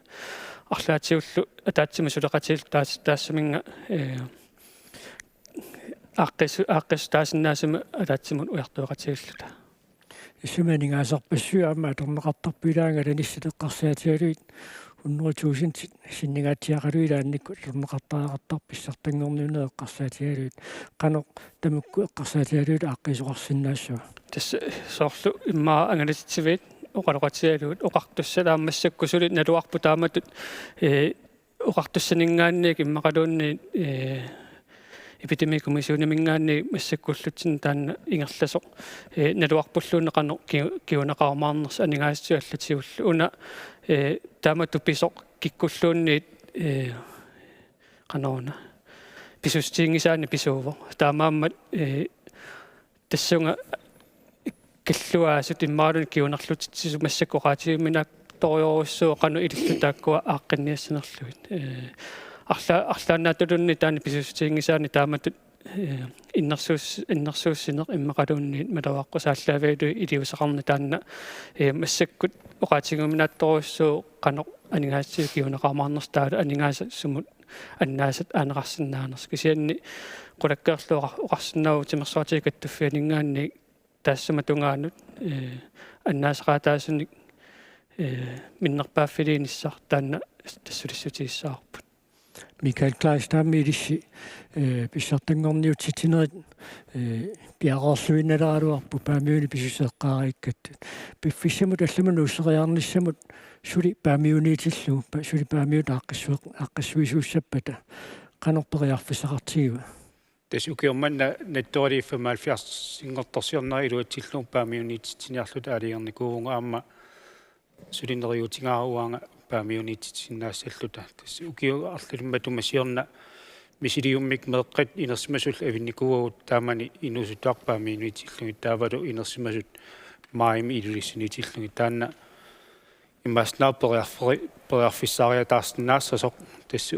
arlaatigullu ataatsimut suleqatigiilluta taas-, taassuminnga, ee, aaqqiissu-, aaqqiissutaasinnaasumik ataatsimut ujartueqatigiilluta. Tassami aningaasarpassuit aamma atorneqartarput, ilaa angalanissat eqqarsaatigalugit hundrede tusindit sinningaatsiaqalugit ilaannikkut atorneqartariaqartarput pissartanngorniunnerit eqqarsaatigalugit. Qanoq tamakku eqqarsaatigalugit aaqqiisoqarsinnaassava? Tassa soorlu immaqa angalatitsiviit oqaloqatigalugit oqartussat aamma massakkut suli naluarput taamatut, ee, oqartussaninngaanniit immaqaluunniit, ee, epidemikommissioniminngaanniit massakkullutsinnut taanna ingerlasoq, ee, naluarpulluunniit qanoq ki-, kinguneqarumaarnersoq aningaasatigut allatigullu. Una, ee, taamatut pisoq kikkulluunniit, ee, qanoruna, pisussutiginngisaannik pisuuvoq. Taamaammat, ee, tassunga kalluaasut immaqaluunniit kingunerlutitsisut massakkut oqaatigiuminaattorujussuuvoq qanoq ililluta taakkua aaqqinniassanerlugit. Ee, arla-, arlaannaatulluunniit taanna pisussutiginngisaannik taamatut, ee, innersuus-, innersuussineq immaqaluunniit malugaqqusaallaavigalugit iliuuseqarneq taanna, ee, massakkut oqaatigiuminaattorujussuuvoq qanoq aningaasatigut kinguneqarumaarnersoq taavalu aningaasat sumut annaasat aaneqarsinnaanersoq. Kisianni qulakkeerlugu oqar-, oqarsinnaavoq timersoqatigiit kattuffianinngaanniit taassuma tungaanut, ee, annaasaqaataasunik, ee, minnerpaaffiliinissaq taanna tassa sulissutigissagaluarpoq. Michael Kleist, taama ilissi, ee, pissartanngorniutsitsinerit, ee, piareerluinnaleraluarput Paamiuni pisussat eqqaariikkattut. Piffissamut allamut nuusseriarnissamut suli Paamiuniitillugu, pa-, suli Paamiut aaqqissu-, aaqqissuisuussappata, qanoq periarfissaqartigiva? Tassa ukioq manna nattoraliaq femoghalvfjerdsinngortorsiornera iluatsillugu Paamiuniititsiniarluta aalajangernikuuvugut, aamma suli neriuutigaaruit uanga Paamiuniititsisinnaassalluta. Tassa ukiut arlaat matuma siorna misiliimmik meeqqat inersimasullu avinnikuuagut taamani inuusuttuarput Paamiuniitillugit taavalu inersimasut maajimi Ilulissaniitillugit. Taanna imaassinnaavoq periarferi-, periarfissaariataarsinnaassasoq, tassa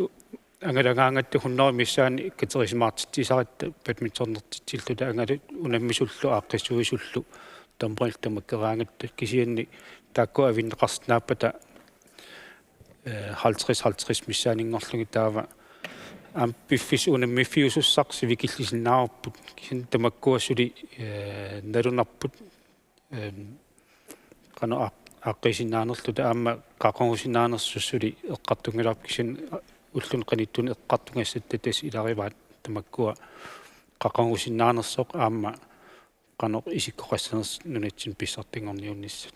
angalagaangatta hunnorujut missaani katerisimaartitsisaratta badmintonertitsilluta angalut unammisullu aaqqissuisullu dommerillu tamakkeraangatta, kisianni taakkua avinneqarsinnaappata, ee, halvtreds halvtreds missaanngorlugit taava aamma piffissaq unammiffiusussaq sivikillisinnaavarput, kisianni tamakkua suli, ee, nalunarput, ehm, qanoq aaq-, aaqqiisinnaanerluta aamma qaqugusinnaanersoq suli eqqartunngilarput, kisianni ulluni qanittuni eqqartugassatta tassa ilagivaat tamakkua qaqugusinnaanersoq aamma qanoq isikkoqassanersoq nunatsinni pissartanngorniunnissat.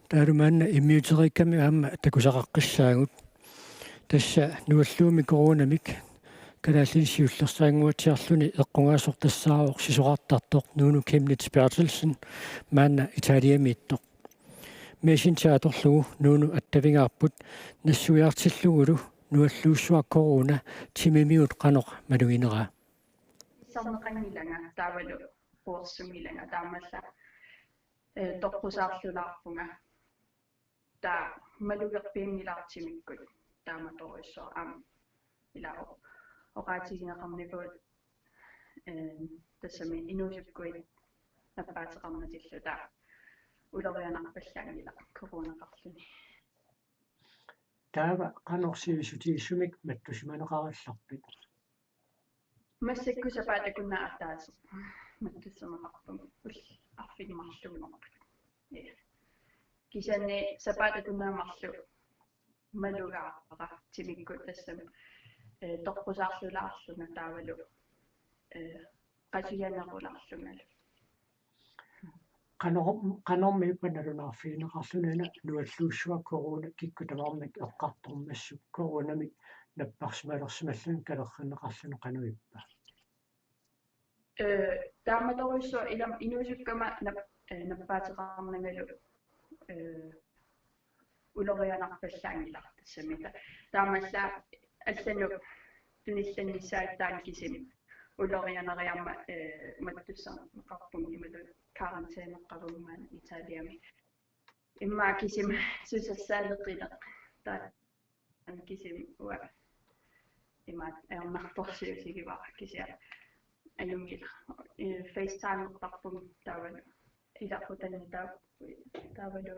Taavalu maanna immiuteriikkami aamma takusaqaqqissaagut. Tassa nualluumik coronamik kalaallinik siullersaannguatsiarluni eqqugaasoq tassaavoq sisorartartoq Nuunu Chemnitz Berthelsen, maanna Italiamiittoq. Messenger atorlugu Nuunu attavigaarput nassuiartillugulu nualluussuaq corona timimigut qanoq malugineraa. Isarneqanngilanga taavalu quersunngilanga taamaallaat, ee, toqqusaarlulaarpunga. Taava malugerpianngilaartimikkut. taamatorujussuaq aamma ila oqaatigineqarnikuuvoq, eh, tassami inuusukkuit nappaateqarnatilluta ulorianarpallaanngilaq coronaqarluni. Taava qanoq sivisutigisumik mattussimaneqarallarpit? Massakkut sapaatip akunnera ataaseq mattussimaneqarpunga, ullut arfineq-marlunnguupput. Ja. Kisianni sapaatip akunnera marluk malugaara timikkut tassami, eh, toqqusaarlulaarlunga taavalu, eh, qasujanerulaarlungalu. Qanor-, qanormiippa nalunaarfigineqarluni una nualluussuaq corona kikkut tamarmik eqqartormassuk coronamik napparsimalersimalluni kalerrinneqarluni qanoq ippa? Eh, taamatorujussuaq ilami inuusukkama nap-, eh, nappaateqarnangalu, eh, ulorianarpallaanngilaq tassami. Ta-, taamaallaat allanut tunillannissaat taanna kisimi ulorianariarmat, eh, mattussaneqarpunga imaluunniit karantæneqarpunga maani Italiami. Immaqa kisimi susassaaleqineq. Taanna kisimi uanga imaattoq ajornartorsiutigivara kisianni ajunngilaq. Eh, FaceTime-ertarpunga taavalu ilaqutannut taa-, taavalu,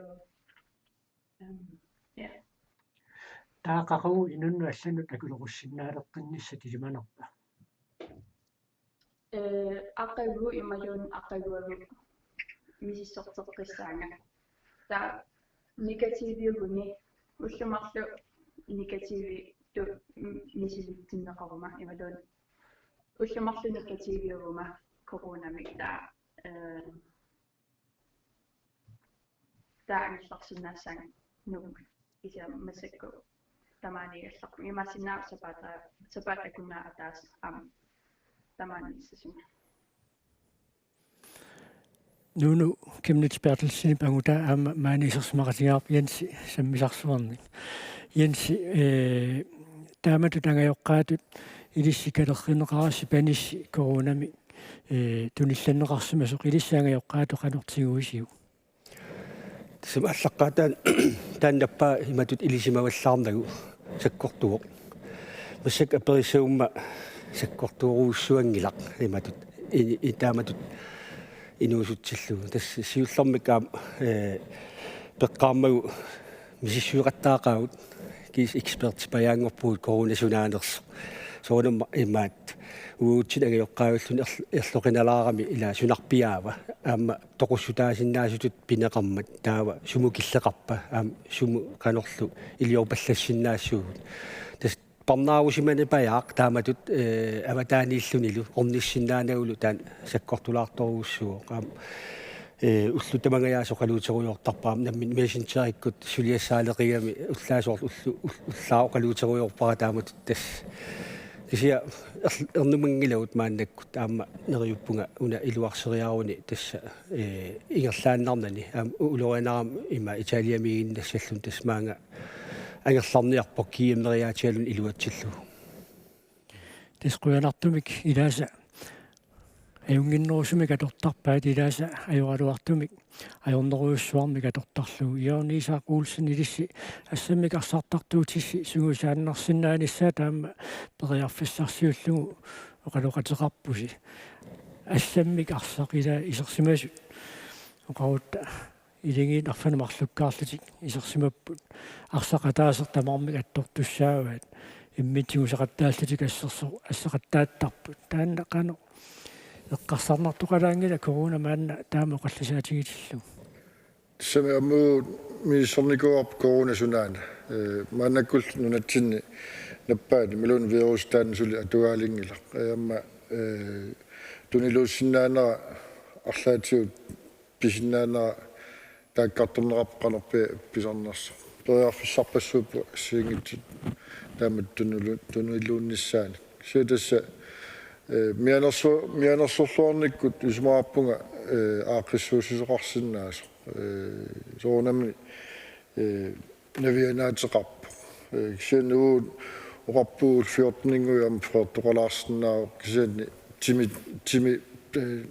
ehm, ja. Taava qaqugu inunnut allanut akulerussinnaaleqqinnissat ilimanerpa? Eh, aqagu imaluunniit aqaguagu misissorteqqissaanga. Taava negativiuguni ullut marluk negativitut m-, misilitsinneqaruma imaluunniit ullut marluk negativiuguma coronamik taava, eh, taava angerlarsinnaassaanga Nuummi kisianni massakkut tamaaniigallarpunga. Imaassinnaavoq sapaata-, sapaatip akunnera ataaseq aamma tamaaniissasunga. Nuunu Chemnitz Berthelsenip angutaa aamma maani isersimaqatigaarput Jensi sammisarsuarnik. Jensi, eh, taamatut angajoqqaatut ilissi kalerrinneqarassi panissi coronami, eh, tunillanneqarsimasoq ilissi angajoqqaatut qanoq tiguisiuk? Tassami aallaqqaataani taanna nappaa imatut ilisimavallaarnagu sakkortuvoq. Massakkut aperissagumma sakkortuorujussuanngilaq imatut i-, i-, taamatut inuusutsillugu. Tassa siullermik aamma, eh, peqqaarmagu misissueqattaaqaagut kiisa ekspertipajaanngorpugut coronap sunaanersoq. Soorunami imaattoq uagutsinnut angajoqqaavilluni erl-, erloqinalaarami ila sunarpiaava aamma toqussutaasinnaasutut pineqarmat taava sumut killeqarpa aamma sumut qanorlu iliorpallassinnaassuugut. Tassa parnaarusimanipajaaq taamatut, eh, avataaniillunilu ornissinnaanagulu taanna sakkortulaartorujussuuvoq. Aamma, eh, ullut tamangajaasa oqaluuterujoortarpara aamma nammineq Messengerikkut suliassaaleqigami ullaasoorlu ullu-, ull-, ullaaq oqaluuterujoorpara taamatut tassa. Kisianni er-, ernumanngilaq maannakkut aamma neriuppunga una iluarseriaruni tassa, eh, ingerlaannarnani aamma u-, ulorianarami ima Italiamiiginnassalluni tassa maanga angerlarniarpoq kiimmeriaatigaluni iluatsillugu. Tassa qujanartumik ilaasa ajunnginnerusumik atortarpaat ilaasa ajoraluartumik ajornerujussuarmik atortarlugu. Jørgen Isak Olsen ilissi assammik arsartartuutissi sungiusaannarsinnaanissaa taama periarfissarsiullugu oqaloqateqarpusi. Assammik arsaq ila isersimasut oqarutta. Iligiit arfineq-marlukkaarlutik isersimapput. Arsaq ataaseq tamarmik attortussaavaat. Imminnut tigusaqattaallutik asserso-, asseqattaattarput. Taanna qanoq eqqarsarnartoqalaanngila corona maanna taama oqallisaatigitillugu? Tassami aamma misissornikuuarput coronap sunaana. Eh, maannakkullu nunatsinni nappaat imaluunniit virusi taanna suli atugaalinngilarput. Eh, aamma, eh, tuniluussinnaanera arlaatigut pisinnaanera taakkartorneqarpoq qanorpiaq pisarnersoq. Periarfissarpassuupput assigiinngitsut taamatut tunilu-, tuniluunnissaanik. Kisianni tassa, eh, mianerso-, mianersorluarnikkut isumaqarpunga, eh, aaqqissuussisoqarsinnaasoq. Eh, soorunami, eh, navianaateqarpoq. Eh, kisianni uagut oqarpugut fjorteninnguit aamma fyrretoqalaarsinnaavoq kisianni timi, timi, eh,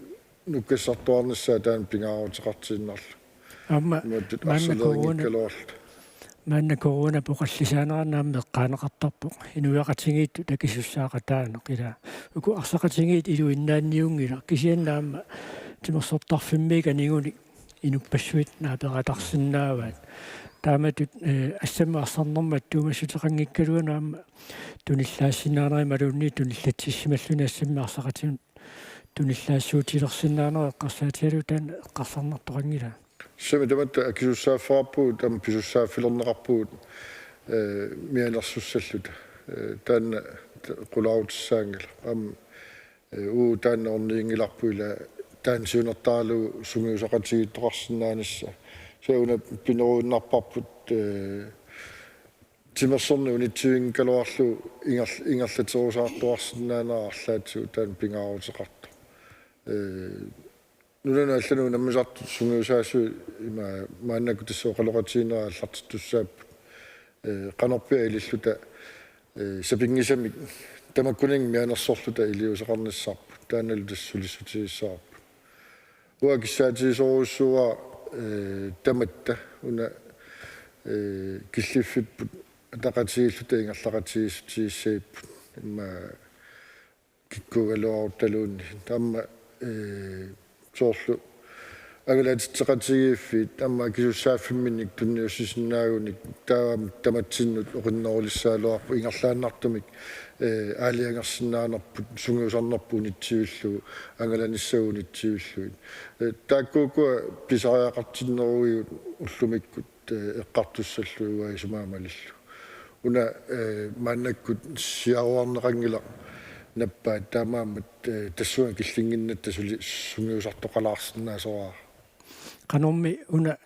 nukkassartuarnissaa taanna pingaaruteqartiinnarlugu. Aamma imatut maanna corona, arsalinngikkaluarluta. Maanna coronap oqallisaanerani aamma eqqaaneqartarpoq inuiaqatigiittut akisussaaqataanut, ila uku arsaqatigiit iluinnaanniunngillat, kisianni aamma timersortarfimmiit anigunik inuppassuit naapeqatarsinnaavaat. Taamatut, eh, assammik arsarnermut attuumassuteqanngikkaluarluni aamma tunillaassinnaanerit imaluunniit tunillatsissimalluni assammik arsaqatigiinnut tunillaassuutilersinnaanerit eqqarsaatigalugu taanna eqqarsarnartoqanngilaa. Sumi tamatta akisussaaffeqarpugut, taama pisussaaffilerneqarpugut, eh, mianersussalluta. Eh, taanna qulaarutissaanngilaq. Aamma, eh, uu taanna orniginngilarput, ila taanna siunertaralugu sungiusaqatigiittoqarsinnaanissaa. Kisianni una pineruinnarparput, eh, timersorneq unitsivinngikkaluarlugu ingerl-, ingerlaterusaartuarsinnaanera arlaatigut taanna pingaaruteqartoq. Eh, nunanut allanut unammisartut sungiusaasuit ima maannakkut tassa oqaloqatigiinnerat aallartittussaapput. Eh, qanorpiaq ililluta, eh, sapinngisamik tamakkuninnga mianersorluta iliuuseqarnissarput. Taannalu tassa sulissutigissavarput. Uanga kissaatigisorujussuuara, eh, tamatta una, eh, killiffipput ataqatigiilluta ingerlaqatigiissutigissagipput. Immaqa kikkuugaluaruttaluunniit. Aamma, eh, soorlu angalatitseqatigiiffiit aamma akisussaaffimminnik tunniussisinnaagunik taava tamatsinnut oqinnerulissagaluarpoq, ingerlaannartumik, eh, aalajangersinnaanerput sungiusarnerput unitsivillugu, angalanissagut unitsivillugit. Eh, taakkuukua pisariaqartinnerugigut ullumikkut, eh, eqqartussallugu isumaga malillugu. Una, eh, maannakkut siaruarneqanngilaq nappaat, taamaammat, eh, tassunga killinnginnatta suli sungiusartoqalaarsinnaasoraara. Qanormi una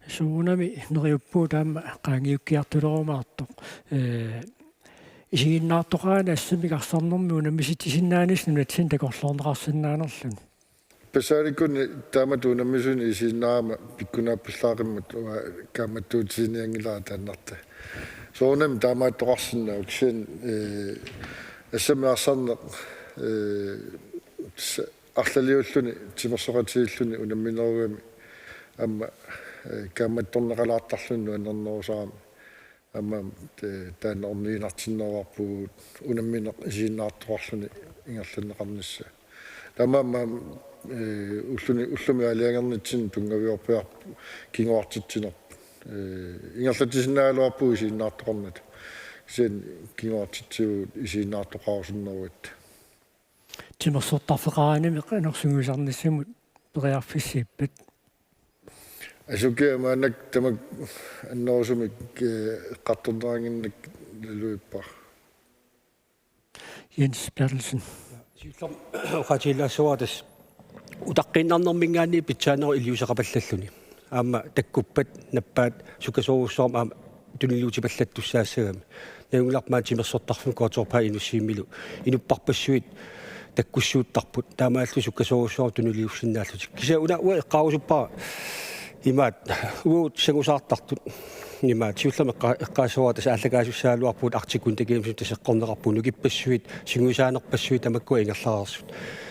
soorunami neriuppugut aamma qaangiukkiartulerumaartoq. Eh, isiginnaartoqarani assammik arsarnermi unammisitsisinnaanissaq nunatsinni takorloorneqarsinnaanerluni. Passaarikkunni taamatut unammisunik isiginnaarama pikkunaappallaaqimmat uanga kaammattuutiginianngilara taannartaa. Soorunami taamaattoqarsinnaavoq, kisianni, eh, assammik arsarneq, eh, s-, arlaliulluni timersoqatigiilluni unamminerugami aamma, eh, kaammattorneqalaartarluni nuannernerusarami. Aamma, eh, taanna orniginartinneruarpugut unammineq isiginnaartoqarluni ingerlanneqarnissaa. Taamaammat, eh, ulluni, ullumi aalajangernitsinni tunngaviorpiarput kinguartitsinerput. Eh, ingerlatsisinnaagaluarpugut isiginnaartoqarnata. Kisianni kinguartitsivugut isiginnaartoqarusunnerugatta. Timersortarfeqaranimi qanoq sungiusarnissamut periarfissiippat? Asukiaq maannakkut tamakku annerusumik, eh, eqqartorneqannginnakku naluippara. Jens Berthelsen. Siullermik oqaatigilaassavara tassa utaqqiinnarnerminngaanniit pitsaanerup iliuuseqapallalluni. Aamma takkuppat nappaat sukkasoorujussuarmik aamma tunilluutipallattussaassagami. Nalunngilarput maani timersortarfimmi Qaqortoq Inussivimmilu inupparpassuit takkussuuttarput. Taamaalillutik sukkasoorujussuarmik tunilluussinnaallutik. Kisianni una uanga eqqaarusuppara imaattoq uagut sangusaartartut. Imaattoq siullermik eqqa-, eqqaassavara tassa aallakaasussagaluarpugut Arctic Winter Games tassa eqqorneqarpoq, nukippassuit, sungiusaanerpassuit tamakkua ingerlareersut.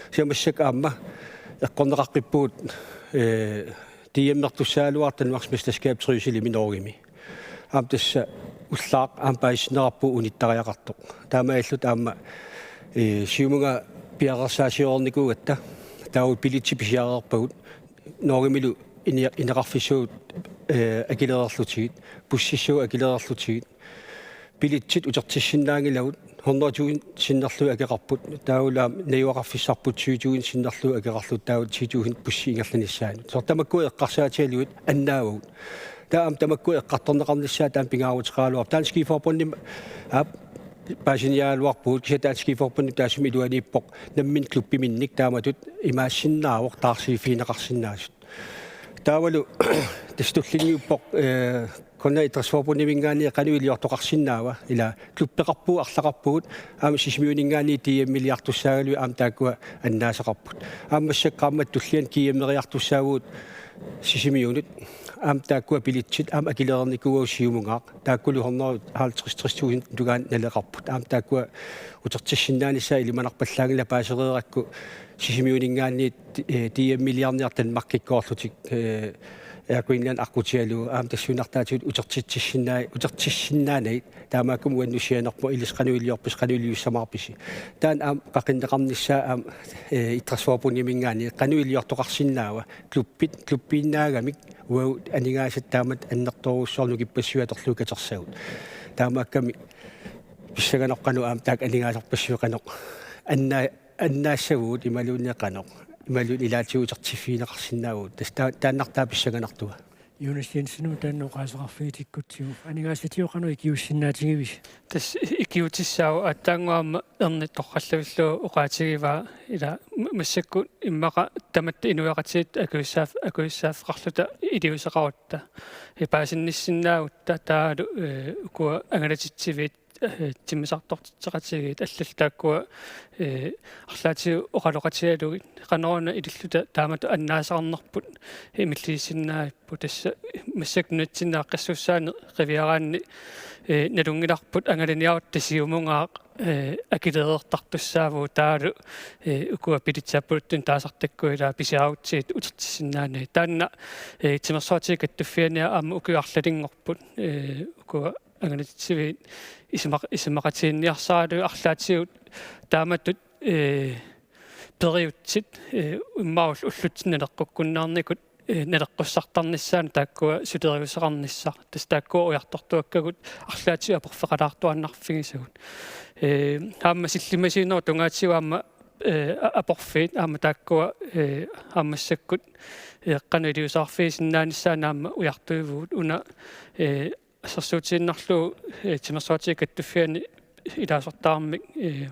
Kisianni massakkut aamma eqqorneqaqqippugut, eh, D M-ertussagaluartoq Danmarks Mesterskab Trysilimi Norgemi. Aamma tassa ullaaq aamma paasisinneqarpoq unittariaqartoq. Taamaalilluta aamma, eh, siumunngaanniit piareersaasioreernikuugatta taava billetsit pisiareerpagut. Norgemilu ine-, ineqarfissagut, eh, akilereerlutigit, bussissagut akilereerlutigit. Billetsit utertissinnaanngilagut, hundrede tusind sinnerlugit akeqarput, taavalu aamma najugaqarfissarput tyve tusind sinnerlugit akeqarlutik, taava ti tusind bussi ingerlanissaanut. Soorlu tamakkua eqqarsaatigalugit annaavagut. Taava aamma tamakkua eqqartorneqarnissaat taanna pingaaruteqaraluarpoq. Dansk Skiforbundimi aap paasiniaraluarpugut, kisianni Dansk Skiforbundip taassuma iluaniippoq nammineq klubbiminnik taamatut imaassinnaavoq taarsiiffigineqarsinnaasut. Taavalu tassa tullinngiuppoq, eh, Grønlands Idrætsforbundiminngaanniit qanoq iliortoqarsinnaava, ila klubbeqarpugut, arlaqarpugut, aamma Sisimiuninngaanniit D M-iliartussaagaluit aamma taakkua annaasaqarput. Aamma massakkut qaammatit tulliani G M-eriartussaavugut Sisimiunut, aamma taakkua billetsit aamma akilereernikuuagut siumunngaaq. Taakkulu hundrede halvtreds, tres tusind tungaanut naleqarput. Aamma taakkua utertissinnaanissaat ilimanarpallaanngilaq, paasereerakku Sisimiuninngaanniit, eh, D M-iliarniartan makkikkoorlutik, eh, Air Greenland aqqutigalugu aamma tassuunartaatigut utertitsissinnaa-, utertissinnaanagit taamaakkami uannut sianerpoq ilissi qanoq iliorpisi, qanoq iliussamaarpisi. Taanna aamma qaqinneqarnissaa aamma, eh, Idrætsforbundiminngaanniit qanoq iliortoqarsinnaava klubbit, klubbiinnaagamik uagut aningaasat taamatut annertoorujussuarmik nukippassuit atorlugit katersagut. Taamaakkami pissanganarpoq qanoq aamma taakku aningaasarpassuit qanoq anna-, annaassavugut imaluunniit qanoq, imaluunniit ilaatigut utertiffigineqarsinnaavagut. Tassa taa-, taannartaa pissanganartunga. Jonas Jensenimut taanna oqaaseqarfigitikkutsigu. Aningaasatigut qanoq ikiuussinnaatigiviuk? Tassa ikiuutissaavoq, aatsaannguaq aamma ernittut oqaatigiva ila ma-, massakkut immaqa tamatta inuiaqatigiit akuissaaf-, akuissaaffeqarluta iliuuseqarutta. Eh, paasinnissinnaagutta taavalu, eh, ukua angalatitsiviit, eh, timmisartortitseqatigiit allallu taakkua, eh, arlaatigut oqaloqatigalugit qanoruna ililluta taamatut annaasaqarnerput, eh, imilliisinnaagipput. Tassa massakkut nunatsinni aaqqissuussaaneq qiviaraanni, eh, nalunngilarput angalaniarutta siumungaaq, eh, akileereertartussaavugut taavalu, eh, ukua billetsappuluttunik taasartakkuit ilaa pisiarigutsigit utertissinnaanagit. Taanna, eh, Timersoqatigiit Kattuffianni aamma ukiut arlalinngorput, eh, ukua angalatitsiviit isumaq-, isumaqatiginninniarsaraluit arlaatigut taamatut, eh, periutsit, eh, immaqa ull-, ullutsinni naleqqukkunnaarnikut, eh, naleqqussartarnissaannut taakkua suleriuseqarnissaq. Tassa taakkua ujartortuakkagut arlaatigut aporfeqalaartuaannarfigisagut. Eh, aamma sillimmasiinerup tungaatigut aamma, eh, a-, aporfiit aamma taakkua, eh, aamma massakkut, eh, qanoq iliuuseqarfigisinnaanissaannut aamma ujartuivugut. Una, eh, assersuutigiinnarlugu, eh, Timersoqatigiit Kattuffianni ilaasortaarnermik, eh,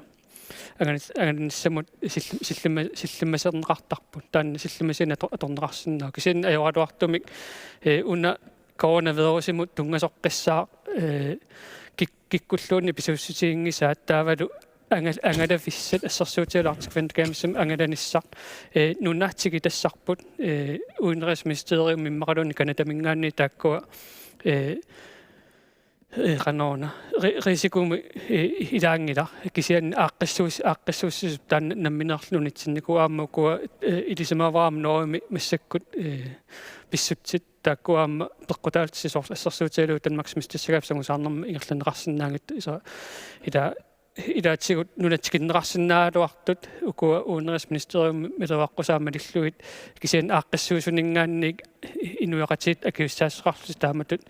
angalas-, angalanissamut sillim-, sillimma-, sillimmaserneqartarput. Taanna sillimmasiineq ator-, atorneqarsinnaavoq. Kisianni ajoraluartumik, eh, una coronavirusimut tunngasoqqissaaq, eh, kik-, kikkulluunniit pisuussutiginngisaat taavalu angal-, angalavissat assersuutigalugu Arctic Winter Gamesimi angalanissaq, eh, nuna tikitassarput, eh, Udenrigsministeriumi immaqaluunniit Canadaminngaanniit taakkua, eh, eh, qanoruna, ri-, risikomik, eh, ilaanngilaq. Kisianni aaqqissuus-, aaqqissuussisup taanna nammineerluni unitsinnikuuvoq aamma ukua, eh, ilisimavara aamma Norgemi massakkut, eh, pissutsit taakkua aamma peqqutaallutik soorlu assersuutigalugu Danmarksmesterskabip sangusaarnermut ingerlanneqarsinnaanngitsut, iso-, ila-, ilaatigut nunat tikinneqarsinnaagaluartut ukua Udenrigsministeriumi meluaqqusaat malillugit kisianni aaqqissuussuninngaanniit inuiaqatigiit akisussaassuseqarlutik taamatut,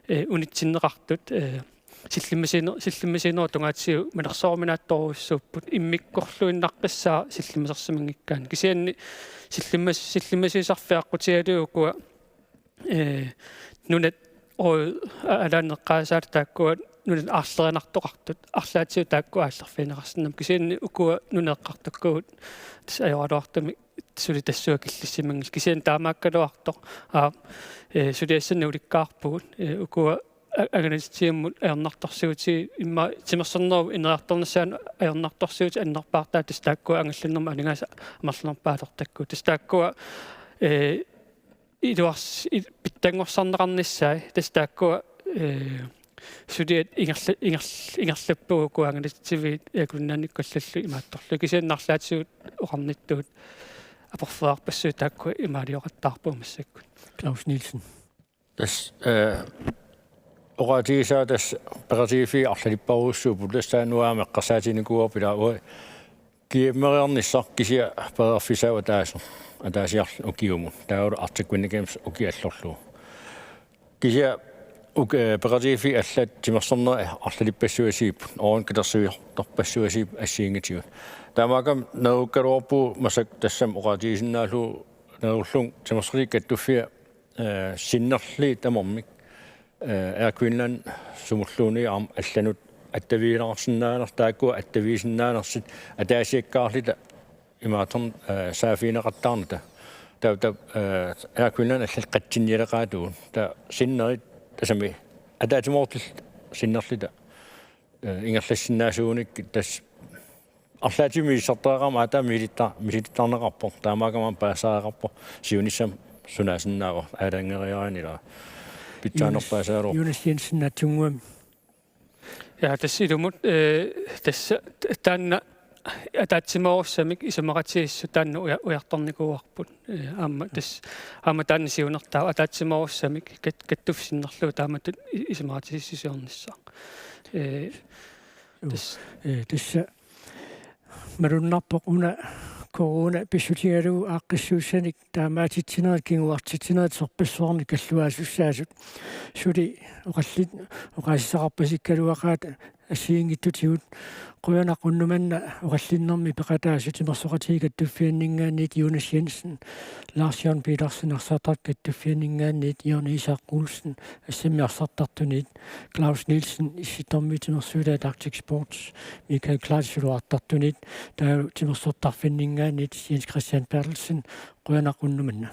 eh, unitsinneqartut, eh, sillimmasiine-, sillimmasiinerup tungaatigut manersooruminaatsorujussuupput, immikkorluinnaqqissaaq sillimmasersimanngikkaanni. Kisianni sillimmas-, sillimmasiisarfiit aqqutigalugit ukua, eh, nunat o-, a-, alaanneqqaasaalu taakkua nunat aarlerinartoqartut, arlaatigut taakkua aallerfigineqarsinnaammat. Kisianni ukua nunat eqqartukkagut tassa ajoraluartumik suli tassunga killissimanngillat. Kisianni taamaakkaluartoq, aa, eh, suliassanik ulikkaarpugut, eh, ukua a-, angalatitsivimmut ajornartorsiutigit immaqa timersornerup ineriartornissaanut ajornartorsiutit annerpaartaat tassa taakkua angallannermut aningaasat amerlanerpaat atortakkagut. Tassa taakkua, eh, iluars-, i-, pitsanngorsarneqarnissaat, tassa taakkua, eh, suliat ingerla-, ingerl-, ingerlappagut ukua angalatitsiviit Air Greenlandikkut allallu imaattorlugit. Kisianni arlaatigut oqarnittut aporfeqarpassuit taakkua imaalioqattaarpagut massakkut. Claus Nielsen. Tassa, eh, oqaatigisaa tassa peqatigiiffiit arlalipparujussuupput, tassa taanna uanga eqqarsaatiginikuuarput ilaa uanga GM-eriarnissaq kisianni periarfissaavoq ataaseq, ataasiarlu ukiumut. Taavalu Arctic Winter Games ukiallorlugu. Kisianni uk-, eh, peqatigiiffiit allat timersornerit arlalippassuasiipput, uani katersuisortarpassuasiipput assigiinngitigut. Taamaakkami neerukkaluarpugut massakkut tassami oqaatigisinnaallugu neerullunga Timersoqatigiit Kattuffiat, eh, sinnerlugit tamarmik, eh, Air Greenland sumulluunniit aamma allanut attavigineqarsinnaanersut, taakkua attaviisinnaanersut ataasiakkaarluta imaattoq, eh, saaffigineqattaarnata. Taava, taava, eh, Air Greenland allallu qatsinnialeqaatagut. Taava sinnerit tassami ataatsimoortut sinnerluta, eh, ingerlassinnaasuunik tassa arlaatigut misissortariaqarmat aatsaat misilitta-, misilittarneqarpoq. Taamaakkami paasisariaqarpoq siunissami sunaasinnaavoq aalajangereeraanni ilaa. Pitsaanerpaasaraluarpoq. Jonas Jensen, Natsiunguami. Ja, tassa ilumut, eh, tassa t-, taanna ataatsimoorussamik isumaqatigiissut taanna uja-, ujartornikuuarput. Ee, aamma tassa, aamma taanna siunertaavoq ataatsimoorussamik kat-, kattuffigisinnaallugit taamatut i-, isumaqatigiissusiornissaat. Ee, Joo. Tassa. Ee, tassa malunnarpoq una corona pissutigalugu aaqqissuussanik taamaatitsinerit kinguartitsinerit sorpassuarnik kalluaasussaasut. Suli oqallit-, oqaasissaqarpasikkaluaqaat assigiinngitsutigut. Qujanaq unnuk manna oqallinnermi peqataasut timersoqatigiit kattuffianninngaanniit Jonas Jensen, Lars Jørgen Petersen, arsartartut kattuffianninngaanniit Jørgen Isak Olsen, assammik arsartartunit Claus Nielsen, Issittormiit timersuutaat Arctic Sports, Michael Klaas suluartartunit, taava timersortarfinninngaanniit Jens Christian Berthelsen. Qujanaq unnuk manna.